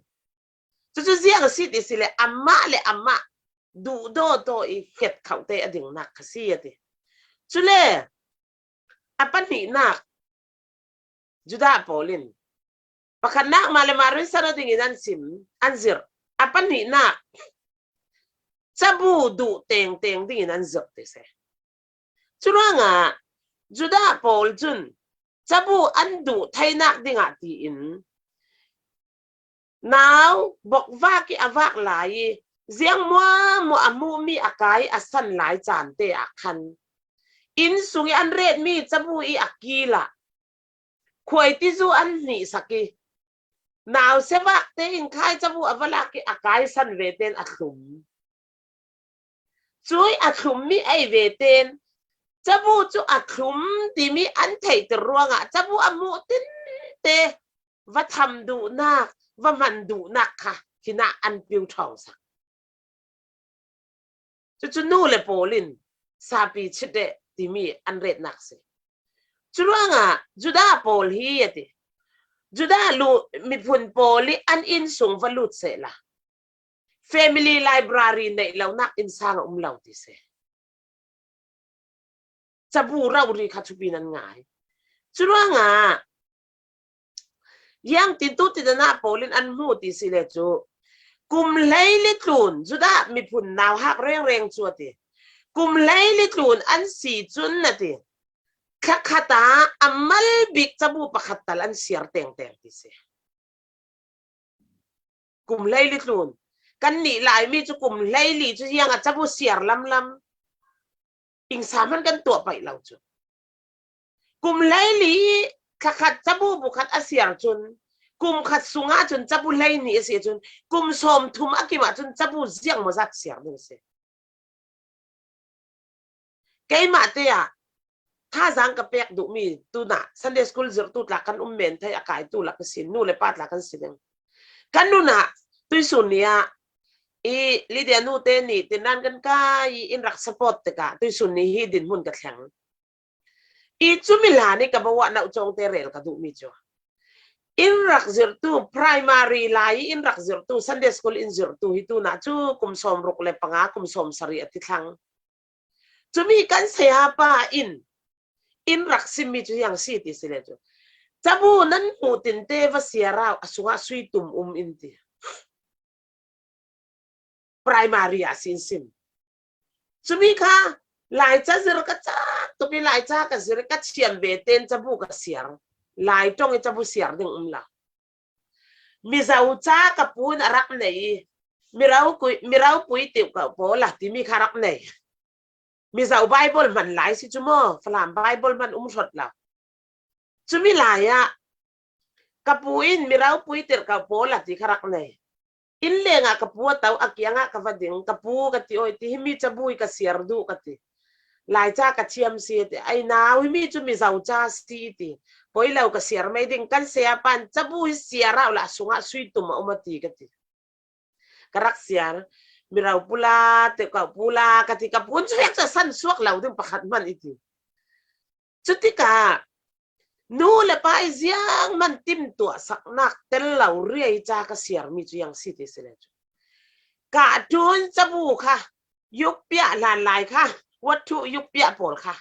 Cucu ziang a si ti si le amah le amah duhdaw taw i ket khauh te a dingnak kha si a ti. Cule a pahnihnak Judah pawl in pakhatnak mah le mah rinsan aw dingin an sim, an zirh. A pahnihnak cabu duh tengteng dingin an zirh ti si. Curuangah Judah pawl cun cabu an duh theinak dingah tiin nau bokvak i a vak lai i ziang muahmuah a hmuhmi a kai a san lai caan te ah khan inn sung i an retmi cabu i a kil ah khuaitizu an hnihsak i nau sevak te in khai cabu a va lak i a kai san ve tein a thlum. Cui a thlummi ei ve tein cabu cu a thlum timi an theihter ruangah cabu a hmuh tinte va tham duhnak, va hman duhnak kha hinah an piu ṭhawngsak. Cucu nu le pawl in sapi chit eh timi an retnak si. Curuangah Judah pawl hi a ti. Judah lu miphun pawl i an inn sung va lut sehla family library neih lonak innsang a um lo ti si. Cabu rori kha thupi nan ngai. Curuangah ziang tin tu tidan ah pawl in an hmu ti si le cu kum hleili tlun Judah miphun nauhak rengreng cu a ti. Kum hleili tlun an si cun a ti. Thlakhat ah a mal bik cabu pakhat tal an siar tengteng ti si. Kum hleili tlun. Kan nih laimi cu kum hleili cu ziang a cabu siar lamlam. Ingsa hman kan tuah paih lo cu. Kum hleili thlakhat cabu bukhat a siar cun kum khat sungah cun cabu hleihnih a si cun kum sawmthum a kim ah cun cabu ziang maw zat siar ding a si. Keimah te ah thazaang ka pek duhmi tunah Sunday school zirhtu tla kan um men thei a kaitu lak ka si, nu le pa tla kan si ding. Kan nunah tuisun ni ah i Lydia nu te nih tinran kan kai i in rak support tikah tuisun ni hi dinhmun ka thleng. I cumi hlan i ka bawa nauh cawngte rel ka duhmi cu in rak zirhtu, primary lai i in rak zirhtu, Sunday school in zirhtu hi tunah cu kum sawmruk le panga, kum sawmsarih a ti thlang. Cumi kan sayapa in in rak simmi cu ziang si ti si le cu cabu nan hmuh tinte va siar au, a sungah sui tum um in ti. Primary ah sin sim. Cumi kha Laica zir ka cak tuk i Laica ka zir i ka thiam ve tein cabu ka siar. Lai ṭong i cabu siar ding um lo. Mizo ca ka pu in a rak nei i Mirau kui, Mirau pui tiuh ka pawl a timi kha rak nei. Mizo Bible hman lai si cu maw, Falam Bible hman um hrawt lo. Cumi lai ah ka pu in Mirau pui tirh ka pawl a ti kha rak nei. Inn lengah ka pu a to, a kiangah ka va ding, ka pu ka ti awi ti, himi cabu hi ka siar duh ka ti. Laica ka thiam si a ti, ai nau himi cu Mizo ca si ti. Poi lo ka siar mai ding, kan saya pan cabu hi siar au la sungah sui tum a um a ti ka ti. Ka rak siar, Mirau pula, teuh kau pula, ka ti ka pun cu vek cu san suak lo ding pakhat hman i ti. Cutikah nu le pa i ziang man timtuah saknak tel lo riai ca ka siarmi cu yang si ti si le cu. Ka ṭun cabu kha, yukpiah hlan lai kha, wathu yukpiah pawl kha.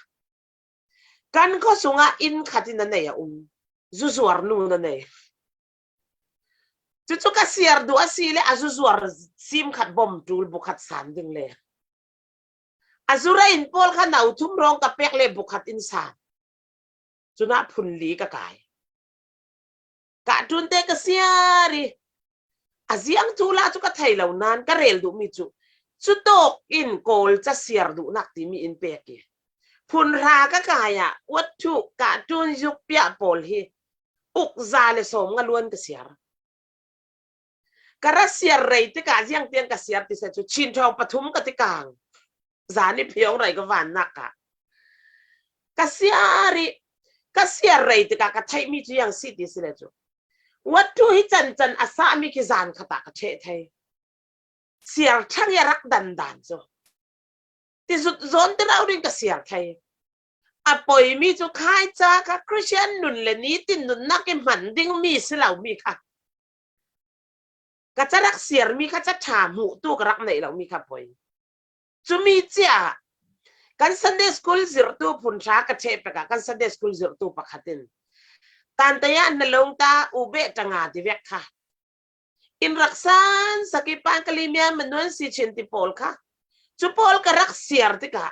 Kan khuasungah inn khat in a nei a um. Zuzuar nu na nei. Cucu ka siar duh a si le a zuzuar sim khat bom ṭul bukhat san ding le. A zura in pawl kha nau thum rawng ka pek le bukhat in san. Cunah phun li ka kai. Ka ṭunte ka siar i a ziang thu la cu ka thei lo nan ka rel duhmi cu. Cutawk in Kawl ca siar duhnak timi in pek i. Phun hra ka kai ah wathu ka ṭun yukpiah pawl hi uk za le sawm nga luan ka siar. Ka ra siar rei tikah ziang tiang ka siar ti se cu Chin ṭhawng pathum ka ti kang. Zan i phiawng rei ka vannak ah ka siar i ka siar rei tikah ka theihmi cu yang si ti si le cu. Wathu hi cancan a sahmi khi zan khat ah ka ṭheh thei. siar thang i a rak dandan cu. Ti zut zawn ti rau ding ka siar thei. A poimi cu khaica kha Christian nun le nitin nunnak i hman dingmi si lomi kha. Ka ca rak siarmi kha ca ṭha hmuhtu ka rak neih lomi kha poi. Cumi cia kan Sunday school zirhtu phun ṭha ka ṭheh pek ah kan Sunday school zirhtu pakhat in Tantaya na lawng ta u beh ṭanga ti vek kha in rak san sak i Pangkalimia Manuan Sichin ti pawl kha cu pawl ka rak siar tikah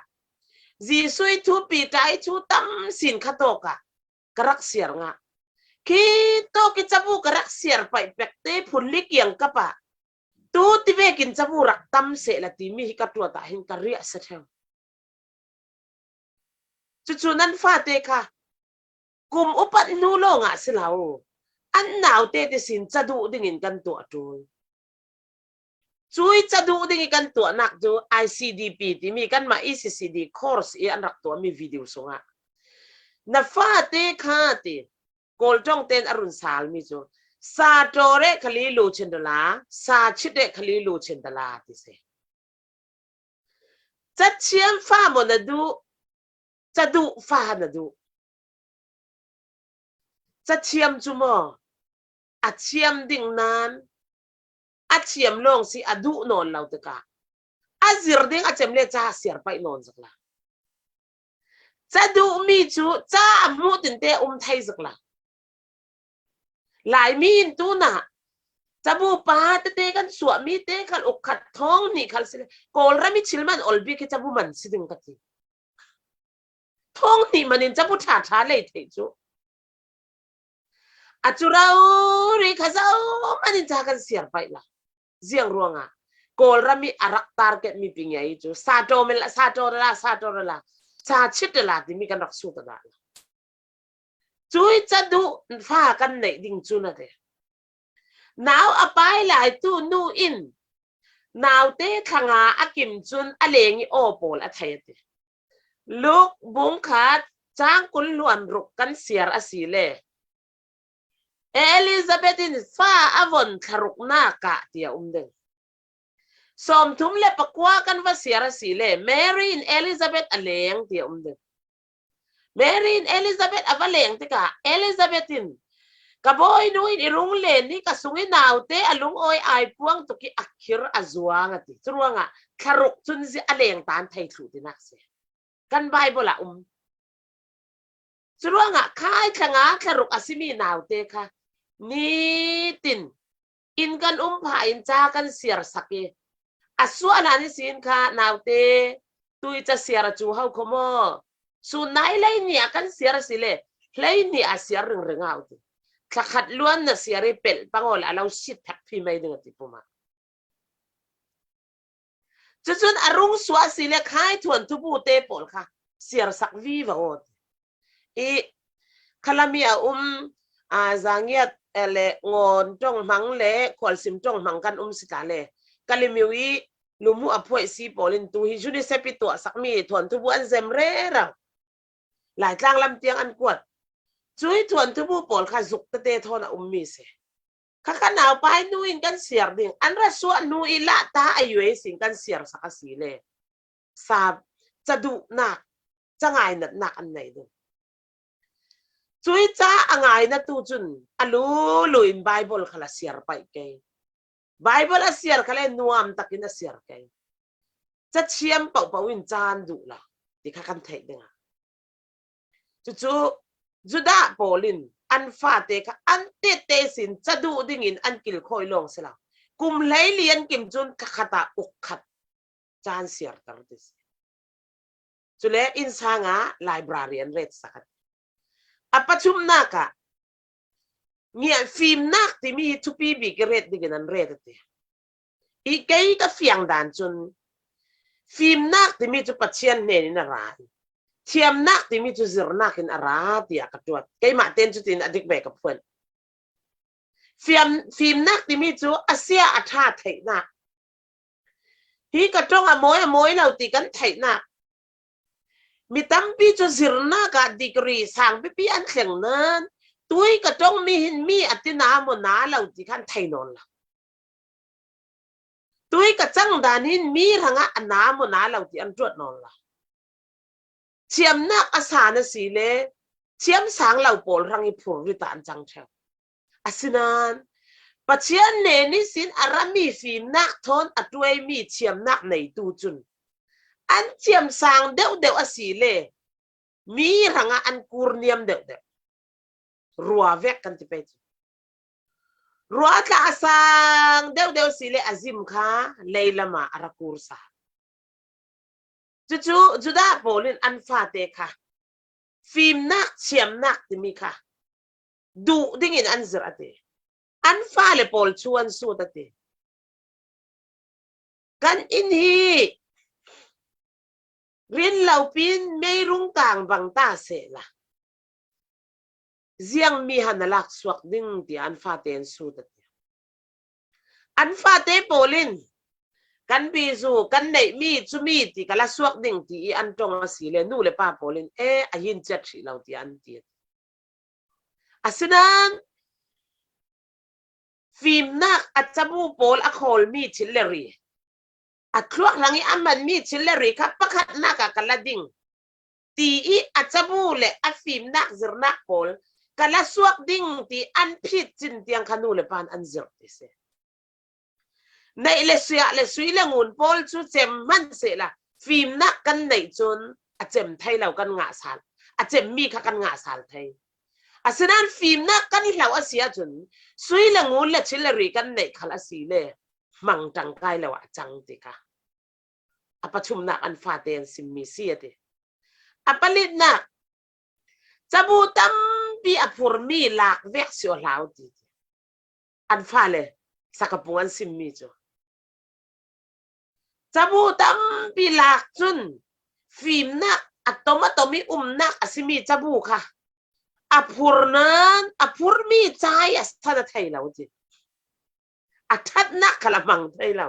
Jesuh i thu Pita i thu tam sin kha tawk ah ka rak siar ngah. Khi tawk i cabu ka rak siar paih pek te phun li kiang kap ah tu ti vekin cabu rak tam seh la timi hi ka tuat ah hin ka riah sa theu. Cucu nan fate kha kum upat hnu lawngah si lo, an naute ti sin ca duh dingin kan tuah ṭul. Cui ca duh ding i kan tuahnak cu I C D P timi kanmah E C C D course i an rak tuahmi video sungah na fate kha ti Kawl ṭong ten a run salmi cu sa ṭaw reh khali lu chin dala, sa chit reh khali lu chin dala ti si. Cathiam fa maw na duh, caduh fa na duh. Cathiam cu maw a thiam ding nan a thiam lawng si a duh nawn lo tikah a zir ding a cem le ca a siar paih nawn zak la. Caduhmi cu ca a hmuh tinte um thei zak la. Laimi in tunah cabu pa tete kan suahmi te khal uk khat thawng hnih khal si le Kawlram i thil man olbik hi cabu man si ding ka ti. Thawng hnih manin cabu ṭha ṭha lei theih cu a cu rori kha zo manin ca kan siar paih la. Ziang ruangah Kawlram i a rak target mi pingia i cu sa ṭaw mel, sa ṭaw rala, sa ṭaw rala, sa chit rala timi kan rak sut a dah la. Cui caduh fa kan neih ding cu na ti. Nau a pai lai tu nu in naute thlanga a kim cun a leng i aw pawl a thei a ti. Luk bung khat cang kul hluan ruk kan siar a si le Elizabeth in fa a von thlaruknak ah ti a um ding. Sawmthum le pakua kan va siar a si le Mary in Elizabeth a leng ti a um ding. Mary in Elizabeth a va leng tikah Elizabeth in ka bawi nu in i rung len i ka sung i naute a lungawi ai puang tuk i a khir a zuang a ti. Curuangah thlaruk cun zia a leng tan thei thluh tinak si. Kan Bible ah um. Curuangah khai thlanga thlaruk a simi naute kha nitin in kan um pha in ca kan siar sak i a suahlan ihsin kha naute tui ca siar a cu ho kho maw? Sun nai lei nih a kan siar a si le hlei nih a siar ringring a u ti. Thlakhat luan na siar i pelh pangaw le a lo sit thak phi mai ding a ti puma. Cucun a rung suah a si le khai thuan thubu te pawl kha siar sak vivo aw ti. I khalami a um a zangiat le ngawn ṭong hmang le khualsim ṭong hmang kan um si ta le Kalimiu i lumu a phuaih si pawl in tu hi UNICEF i tuah sakmi thuan thubu an zem rero. Laitlang lam tiang an kuat. Cui thuan thubu pawl kha zuk tete thawn a ummi si. Kha kha naupai nu in kan siar ding an ra suah nu i lahta a yuai sin kan siar sak a si le sa caduhnak cangainatnak an nei ding. Cui ca a ngainatu cun a lulu in Bible kha la siar paih kei. Bible a siar kha le nuam takin a siar kei. Cathiam pohpoh in caan duh lo ti kha kan theih ding a. Cucu Judah pawl in an fate kha an tette sin caduh dingin an kilkhawi lawng si lo. Kum hleili an kim cun thakhat ah uk khat caan siarter ti si. Cule innsang ah library an ret sak a ti. A pathumnak ah ngiah fimnak timi hi thupi bik i ret dingin an ret a ti. I kei ka fiang dan cun fimnak timi cu Pathian hnen in a ra i thiamnak timi cu zirnak in a ra tiah ka tuat. Keimah ten cutin a dik ve ka phuan. Fiam, fimnak timi cu a sia a ṭha theihnak. Hi ka ṭong a mawi a mawi lo ti kan theihnak. Mi tampi cu zirnak ah degree sang pipi an thleng nan tui ka ṭong mi hin mi a tina maw na lo ti khan thei nawn lo. Tui ka cang dan hin mi hrangah a na maw na lo ti an tuat nawn lo. Thiamnak a san a si le thiam sang lo pawl hrang i phur rita an cang ṭheu. Asinain Pathian nen ihsin a rami fimnak thawn a tuaimi thiamnak neitu cun an thiam sang deuhdeuh a si le mi hrangah an kurniam deuhdeuh. Rua vek kan ti pei cu. Rua tla a sang deuhdeuh si le a zim kha leilamah a ra kursa. Cucu Judah pawl in an fate kha fimnak, thiamnak timi kha duh dingin an zirh a ti. An fale pawl cu an sut a ti. Kan inn hi rin lopin meirung kang bang ta sehla ziang mi han a lak suak ding tiah an fate an sut a ti. An fate pawl in kan bizu kan neihmi cumi ti ka la suak ding ti i an ṭong a si le nu le pa pawl in e a hin ciat hrih lo tiah an ti. Asinain fimnak a cabu pawl a khawlmi thil le ri, a thluak hrang i a manmi thil le ri kha pakhatnak ah ka la ding ti i a cabu le a fimnak zirnak pawl ka la suak ding ti an phit cin tiang kha nu le pan an zirh ti si. Neih le suiah le sui le ngun pawl cu cem hman sehla fimnak kan neih cun a cem thei lo kan ngah sal, a cemmi kha kan ngah sal thei. Asinain fimnak kan hlau a si ahcun sui le ngun le thil le ri kan neih khal a si le hmang ṭangkai lo ah a cang ti kha a pathumnak an fate an simmi si a ti. A palitnak cabu tampi a phurmi lak vek si aw hlau ti. An fale sakapung an simmi cu cabu tampi lak cun fimnak a tom a tom i umnak a simi cabu kha a phur nan a phurmi cai a san a thei lo ti. A ṭhatnak kha la hmang thei lo.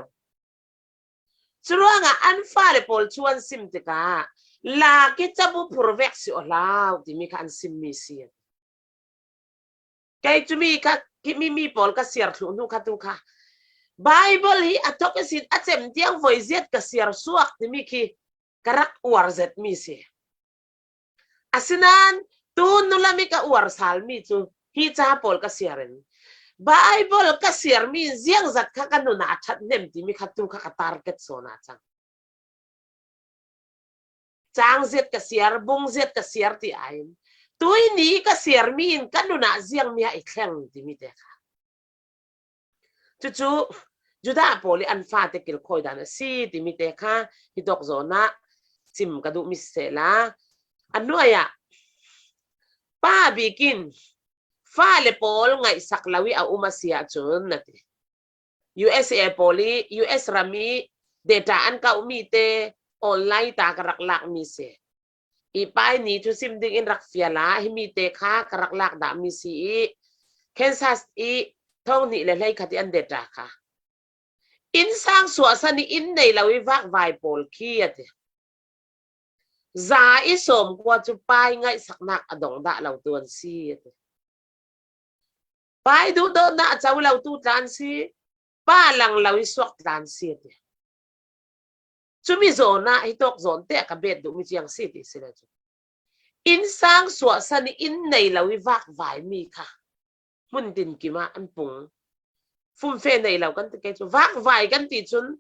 Curuangah an fale pawl cu an sim tikah lak i cabu phur vek si aw hlau timi kha an simmi si. Kei cumi kha himi mi pawl ka siar thluh hnu kha tu kha Baibal hi a thok ihsin a cem tiang voi ziat ka siar suak timi khi ka rak uar zetmi si. Asinain tu nulam i ka uar salmi cu hi ca pawl ka siar in Baibal ka siarmi in ziangzat kha ka nun ah a ṭhat hnem timi kha tu kha ka target sawn ah cang. Cang ziat ka siar, bung ziat ka siar ti aiin tuini ka siarmi in ka nun ah ziangmi ah i thleng timi te kha. Cucu Judah pawl i an fate kilkhawi dan a si timi te kha hitawk zawn ah sim ka duhmi sisehla a nuai ah pa bikin fale pawl ngaihsak lo i a um a si ahcun na ti. U S A pawl i U S ram i data an kauhmi te online ta ka rak lakmi si. I pai ni thusim ding in rak fial a himi te kha ka rak lak dahmi si i Kansas i thong hnih le hleikhat i an data kha. Innsang suahsan i inn nei lo i vakvai pawl khi a ti. Za i sawmkua cu pai ngaihsaknak a dong dah lo tu an si a ti. Pai duhdawtnak a co lo tu tla an si, pa lang lo i suak tla an si a ti. Cumi zawn ah hitawk zawn te ka bet duhmi ciang si ti si le cu. Innsang suahsan i inn nei lo i vakvai mi kha hmun tinkim ah an pung. Fumfe nei lo kan ti kei cu vakvai kan ti cun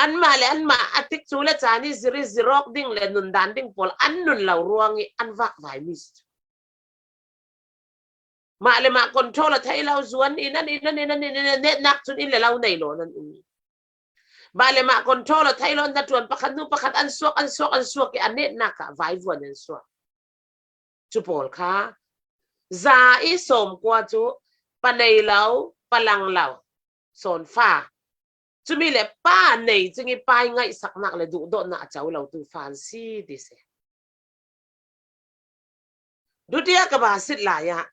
anmah le anmah a tikcu le caan i zir i zirawk ding le nundan ding pawl an nun lo ruang i an vakvai mi si cu. Mah le mah control a thei lo zuan in an in an in an in an in an netnak cun inn le lo nei lo nan um. Mah le mah control a thei lo hnaṭuan pakhat hnu pakhat an suak an suak an suak i a netnak ah vaivuan an suak. Cu pawl kha za i sawmkua cu pa nei lo, pa lang lo, sawnfa. Cumi le pa nei cing i pai ngaihsaknak le duhdawtnak a co lo tu fa an si ti si. Dutia ka ba sit lai ah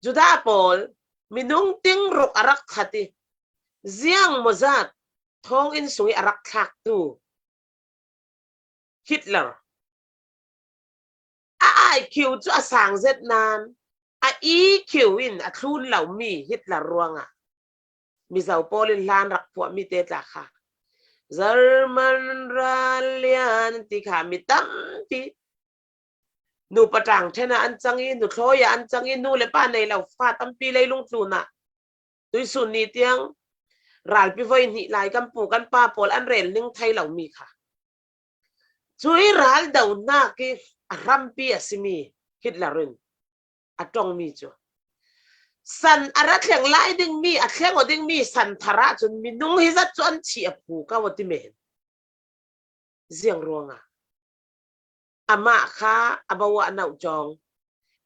Judah pawl minung ting ruk a rak khat i ziang mawzat thawnginn sung i a rak thlaktu Hitler a I Q cu a sang zet nan a E Q in a thlun lomi Hitler ruangah Mizo pawl in hlan rak phuah mite tla kha German ral lian ti kha mi tampi nupa tang thena an cang i, nu thlawia an cang i, nu le pa nei lo fa tampi leilung tluna tuisun ni tiang ralpi voi hnih lai kan pu kan pa pawl an rel ning thei lo mi kha. Cui ral dohnak i a hrampi a si mi Hitler in a ṭong mi cu san a ra thleng lai ding mi, a thleng aw ding mi san thar ah cun minung hi zat cu an chih a phu ko a ti men. Ziang ruangah amah kha a bawah nauh cawng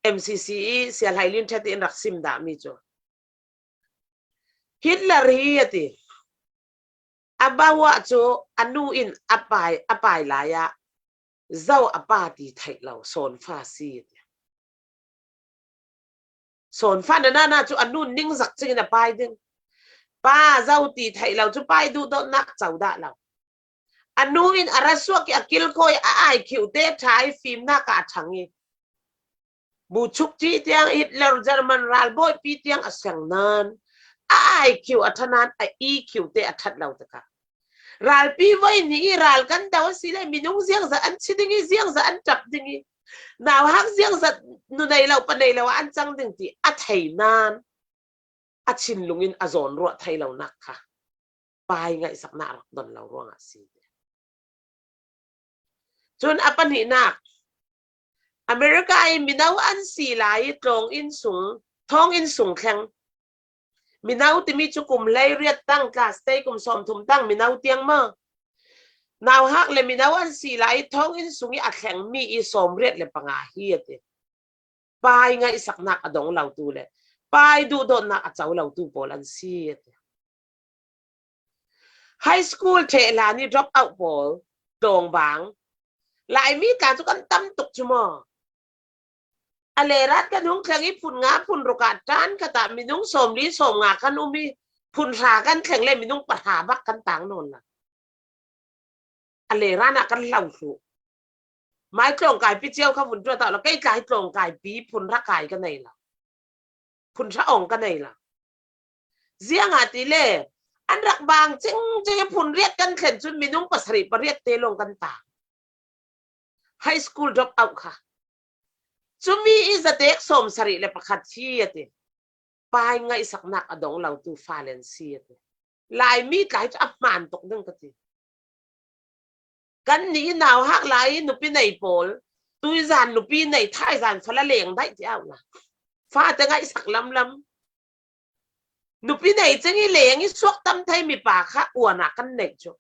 M C C i Sia Hlai Lin Ṭhet in rak sim dah mi cu Hitler hi a ti. A bawah cu a nu in a pai, a pai lai ah zo a pa ti theih lo sawn fa si a ti. Sawn fa na na cu a nun ningzak cingin a pai ding. Pa zo ti theih lo cu pai duhdawtnak co dah lo. A nu in a ra suak i a kilkawi a ai khiuh te ṭha i fimnak ah a ṭhang i bu chuk ṭi tiang Hitler German ralbawipi tiang a seng nan a ai khiuh a ṭha nan a i khiuh te a ṭhat lo tikah ralpi voi nih i ral kan do a si le minung ziangzat an chi ding i ziangzat an ṭap ding i nauhak ziangzat nu nei lo pa nei lo ah an cang ding ti a thei nan a thinlung in a zawn ruah thei lonak kha pai ngaihsaknak a rak don lo ruangah si. Cun a pahnihnak America i mino an si lai i tlawng inn sung, thawng inn sung thleng. Mino timi cu kum hlei riat tang, class te kum sawmthum tang mino tiang maw? Nauhak le mino an si lai i thawng inn sung i a thlengmi i sawmriat le panga hi a ti. Pai ngaihsaknak a dong lotu le pai duhdawtnak a co lotu pawl an si a ti. High school ṭheh hlan i drop out pawl tlawng bang Laimi tla cu kan tam tuk cu maw? A lerat kan hung thleng i phun nga phun ruk ah ṭan khat ah minung sawmli sawmnga kan um i phun hra kan thleng le minung pahra bak kan tang nawn la. A leran ah kan hlo thluh. Mai tlawngkaipi cio kha vun ṭuat ah lo, kei tla hi tlawngkaipi phun hra kai ka nei lo. Phun hra awng ka nei lo. Ziangahtile an rak bang cingcing i phun riat kan thlen cun minung pasarih pariat te lawng kan tang. High school drop out kha. Cumi i zatek sawmsarih le pakhat hi a ti. Pai ngaihsaknak a dong lotu falen si a ti. Laimi tlai cu a hmaan tuk ding ka ti. Kan nih i nauhak lai i nupi nei pawl, tuizan nupi nei, thaizan fala leng daih ti auh la. Fate ngaihsak lamlam. Nupi nei cing i leng i suak tam thei mipa kha uan ah kan neih cu.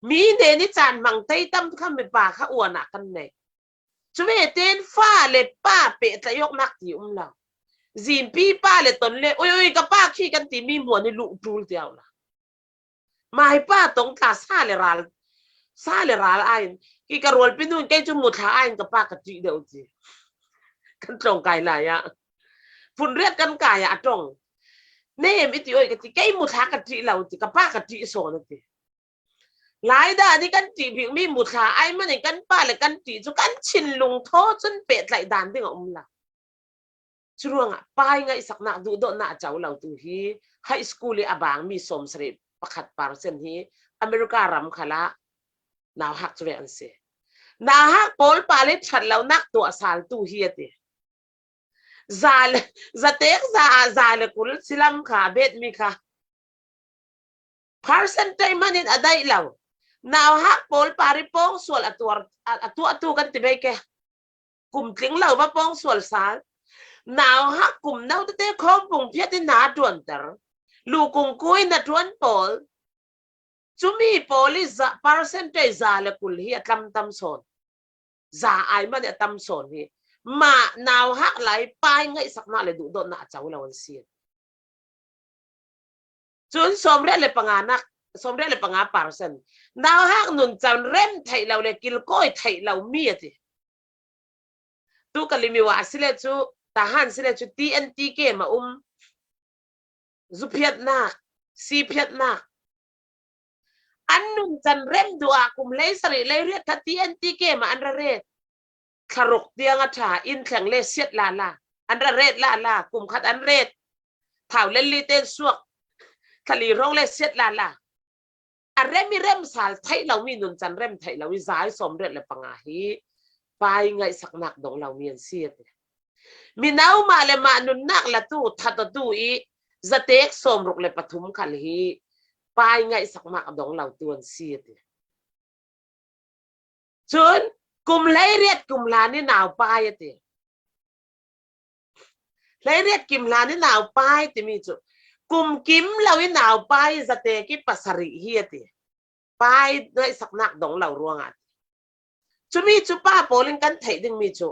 Mi hnen i caan hmang tei tam kha mipa kha uan ah kan neih. Cu ve tein fa le pa pehtlaih awknak ti um lo. Zinpi pa le ton le, ui, ui, ka pa khi kan ti mi hmuan i luh ṭul ti auh la. Mai pa tong tla sa le ral, sa le ral aiin, ki ka rualpi nun kei cu muthla aiin ka pa ka ṭih deuh ti. Kan tlawng kai lai ah. Phun riat kan kai ah a ṭong. Nem i ti oi ka ti, kei muthla ka ṭih lo ti, ka pa ka ṭih sawn a ti. Lai dan i kan ṭih bik mi muthla ai man in kan pa le kan ṭih cu kan thinlung thaw cun pehtlaih dan ding a um lo. Curuangah pai ngaihsaknak duhdawtnak a co lotu hi high school i a bang mi sawmsarih pakhat percent hi America ram khalah nauhak cu ve an si. Nauhak pawl pa le ṭhat lonak tuah saltu hi a ti. Za le, zatek za ah za le kul silam kha a bet mi kha. Percentage man in a daih lo. Nauhak pawl par i pawngsual a tuar, a, a tuahtu kan ti ve ke. Kum tling lo va pawngsual sal. Nauhak kum no tete khawmpung phiat in na ṭuanter. Lukung kui na ṭuan pawl. Cumi pawl i za, percentage za le kul hi a tlam tam sawn. Za ai man i a tam sawn hi. Mah nauhak lai pai ngaihsaknak le duhdawtnak a co lo an si. Cun sawmriat le panga nak, sawmriat le panga percent. Nauhak nuncan rem theih lo le kilkawi theih lo mi a ti. Tu ka limiwa a si le cu, Tahan si le cu T N T ke ma um. Zuphiatnak, siphiatnak. An nuncan rem duh ah kum hlei sarih lei riat kha T N T ke ma an ra ret. Thlaruk tiang a ṭha in thleng le siat lala, an ra ret lala, kum khat an ret. thau lel li ten suak, thali rong le siat la la. A rem i rem sal theih lo mi, nuncan rem theih lo i zai sawm riat le panga hi pai ngaihsak nak dong lo mi an si a ti. Mi nau mah le mah nunnak latu thatatu i zatek sawm ruk le pathum khal hi pai ngaihsak nak dong lo tu an si a ti. Cun kum hleiriat kum hlan i nau pai a ti. Hleiriat kim hlan i nau pai timi cu kum kim lo i nau pai zatek i pasarih hi a ti. Pai ngaihsak nak dong lo ruangah a ti. Cumi cu pa pawl in kan theih dingmi cu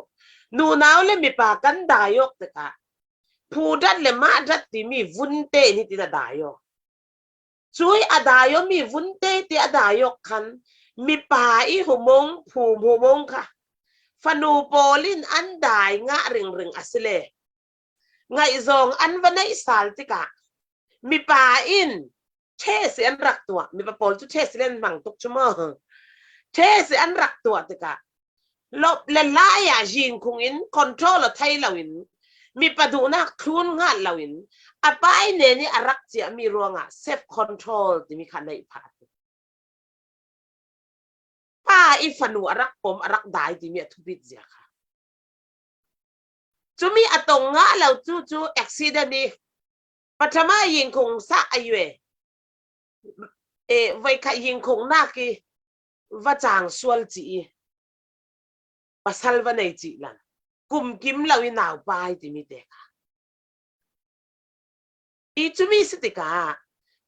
nunau le mipa kan dai awk tikah phudat le mahdat timi vunte in hitin a dai aw. Cui a dai aw mi vunte ti a dai awk khan mipa i humong phum humong kha fanu pawl in an dai ngah ringring a si le ngaihzawng an va neih sal tikah mipa in ṭhesi an rak tuah, mipa pawl cu ṭhesi le an hmang tuk cu maw? Ṭhesi an rak tuah tikah lop le lai ah yingkhung in control a thei loin mipa duhnak thlun hngat loin a pai nen i a rak ciahmi ruangah self control timi kha neih phah a ti. Pa i fanu a rak pom a rak dai timi a thupit zia kha. Cumi a tong ngah lo cu cu accident i pathama yingkhung sah a yue. E, voikhat yingkhung nak i va cang sual ci i pasal va nei cih lan kum kim lo i nau pai timi te kha. I cumi si tikah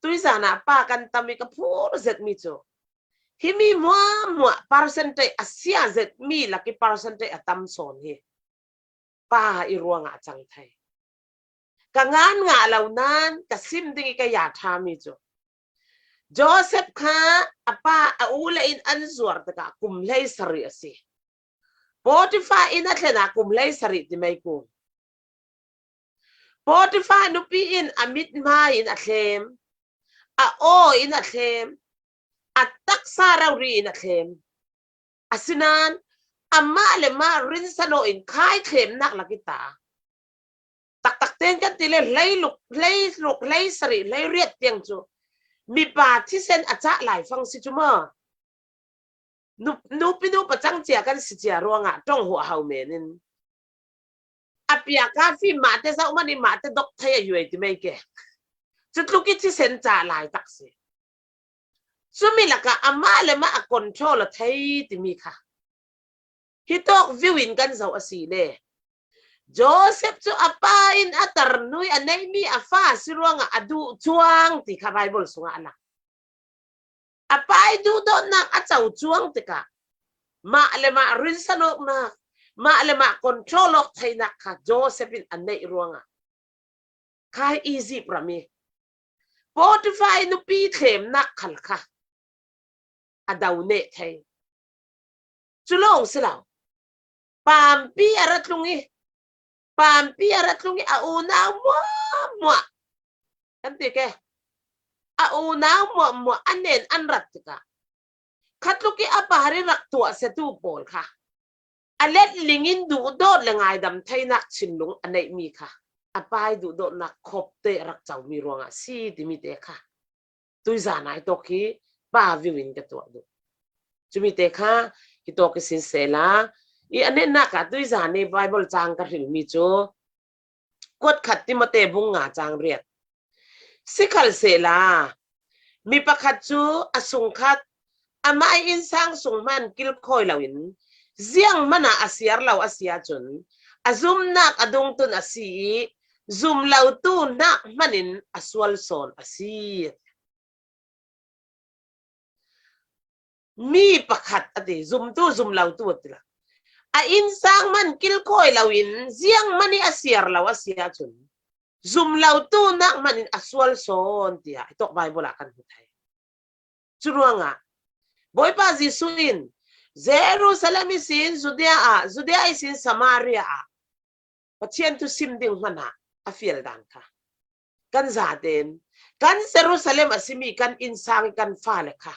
tuizan ah pa kan tam i ka phur zetmi cu himi muahmuah percentage a sia zetmi lak i percentage a tam sawn hi pa i ruangah a cang thei. Ka ngan ngah lo nan ka sim ding i ka ya ṭhami cu Joseph kha a pa a u le in an zuar tikah kum hleisarih a si. Potifa in a thlen ah kum hleisarih ti mai ku. Potifa nupi in a mithmai in a thlem, a aw in a thlem, a taksa rori in a thlem. Asinain amah le mah rinsan aw in khai thlemnak lak i ta. Taktak ten kan ti le hleiluk, hleiluk, hleisarih, hleiriat tiang cu mipa thisen a cah lai fang si cu maw? Nu, nupi nupa cang cia kan si cia ruangah ṭong huah hau men in a pia ka fim mahte zoh man i mahte dok thei a yuai ti mai ke. Cutluk i thisen cah lai tak si. Cumi lakah amah le mah a control a thei timi kha hitawk viu in kan zoh a si le Joseph cu a pa in a tarnui a neihmi a fa a si ruangah a duh cuang ti kha Bible sungah a lang. A pa i duhdawtnak a co cuang tikah mah le mah rinsanawknak, mah le mah control awk theinak kha Joseph in a neih ruangah kha Egypt ram i Potifa i nupi thlemnak khal kha a do neh thei. Cu lawng si lo. Pampi a ra tlung i, pampi a ra tlung i a unau muahmuah kan ti ke. A unau muahmuah a nen an rat tikah khatluk i a pahar i rak tuah setu pawl kha a let lingin duhdawt le ngaidam theinak thinlung a neihmi kha a pai duhdawtnak khopte a rak comi ruangah si timi te kha tuizan ai tawk hi pa viu in ka tuah duh. Cumi te kha hi tawk i sin sehla i a netnak ah tuizan i Bible cang ka hrilmi cu kuat khat Timote bung nga cang riat. Sikhalsehla mi pakhat cu a sungkhat amah i innsang sung hman kilkhawi loin zianghman ah a siar lo a si ahcun a zumnak a dungtun a si i zum lotu hnak hmanin a sual sawn a si. Mi pakhat a ti, zumtu, zum lotu a ti lo. A innsang hman kilkhawi loin zianghman i a siar lo a si ahcun zum lotu hnak hmanin a sual sawn tiah hi tawk Bible ah kan hmu thei. Curuangah Bawipa Jesuh in Jerusalem ihsin Judea ah, Judea ihsin Samaria ah Pathian thu sim ding hmanah a fial dan kha kan zaten kan Jerusalem a simi kan innsang i kan fale kha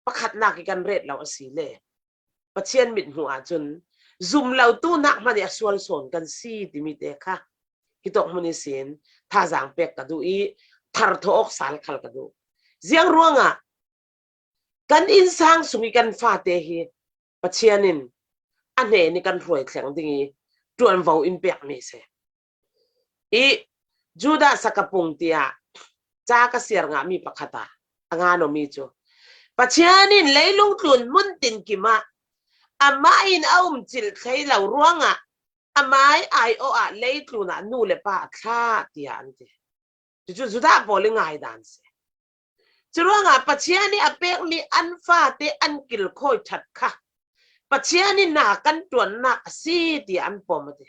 pakhatnak i kan ret lo a si le Pathian mithmuh ahcun zum lotu nak hmanh i a sual sawn kan si timi te kha Hitawk hmun ihsin thazang pek ka duh i, tharthawh awk sal khal ka duh. Ziang ruangah kan innsang sung i kan fate hi Pathian in a hnen i kan hruai thleng ding i ṭuanvo in pek mi se. I Judah sakapung tia ca ka siar ngah mi pakhat a, a ngan aw mi cu, Pathian in leilung tlun mun tin kimah amah in a um cilh thei lo ruangah amai ai awh ah leitlun ah nu le pa a thlah, tiah an ti. Cucu Judah pawl i ngaidan si. Curuangah Pathian i a pekmi an fate an kilkhawi ṭhat kha Pathian i na kan ṭuannak a si, tiah an pom a ti.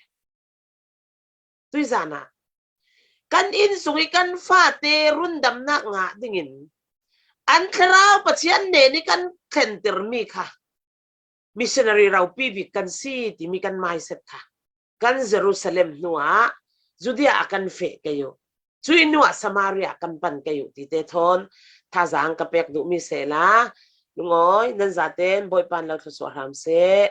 Tuizan ah kan innsung i kan fate rundamnak ngah dingin an thlarau Pathian hnen i kan thlentirmi kha missionary ropi bik kan si timi kan mindset kha kan Jerusalem hnuah Judea ah kan feh kei uh, cui hnuah Samaria kan pan kei uh tite thawn thazang ka pek duh mi sehla, lungawi nan zaten Bawipa in lo thluasuah hram seh.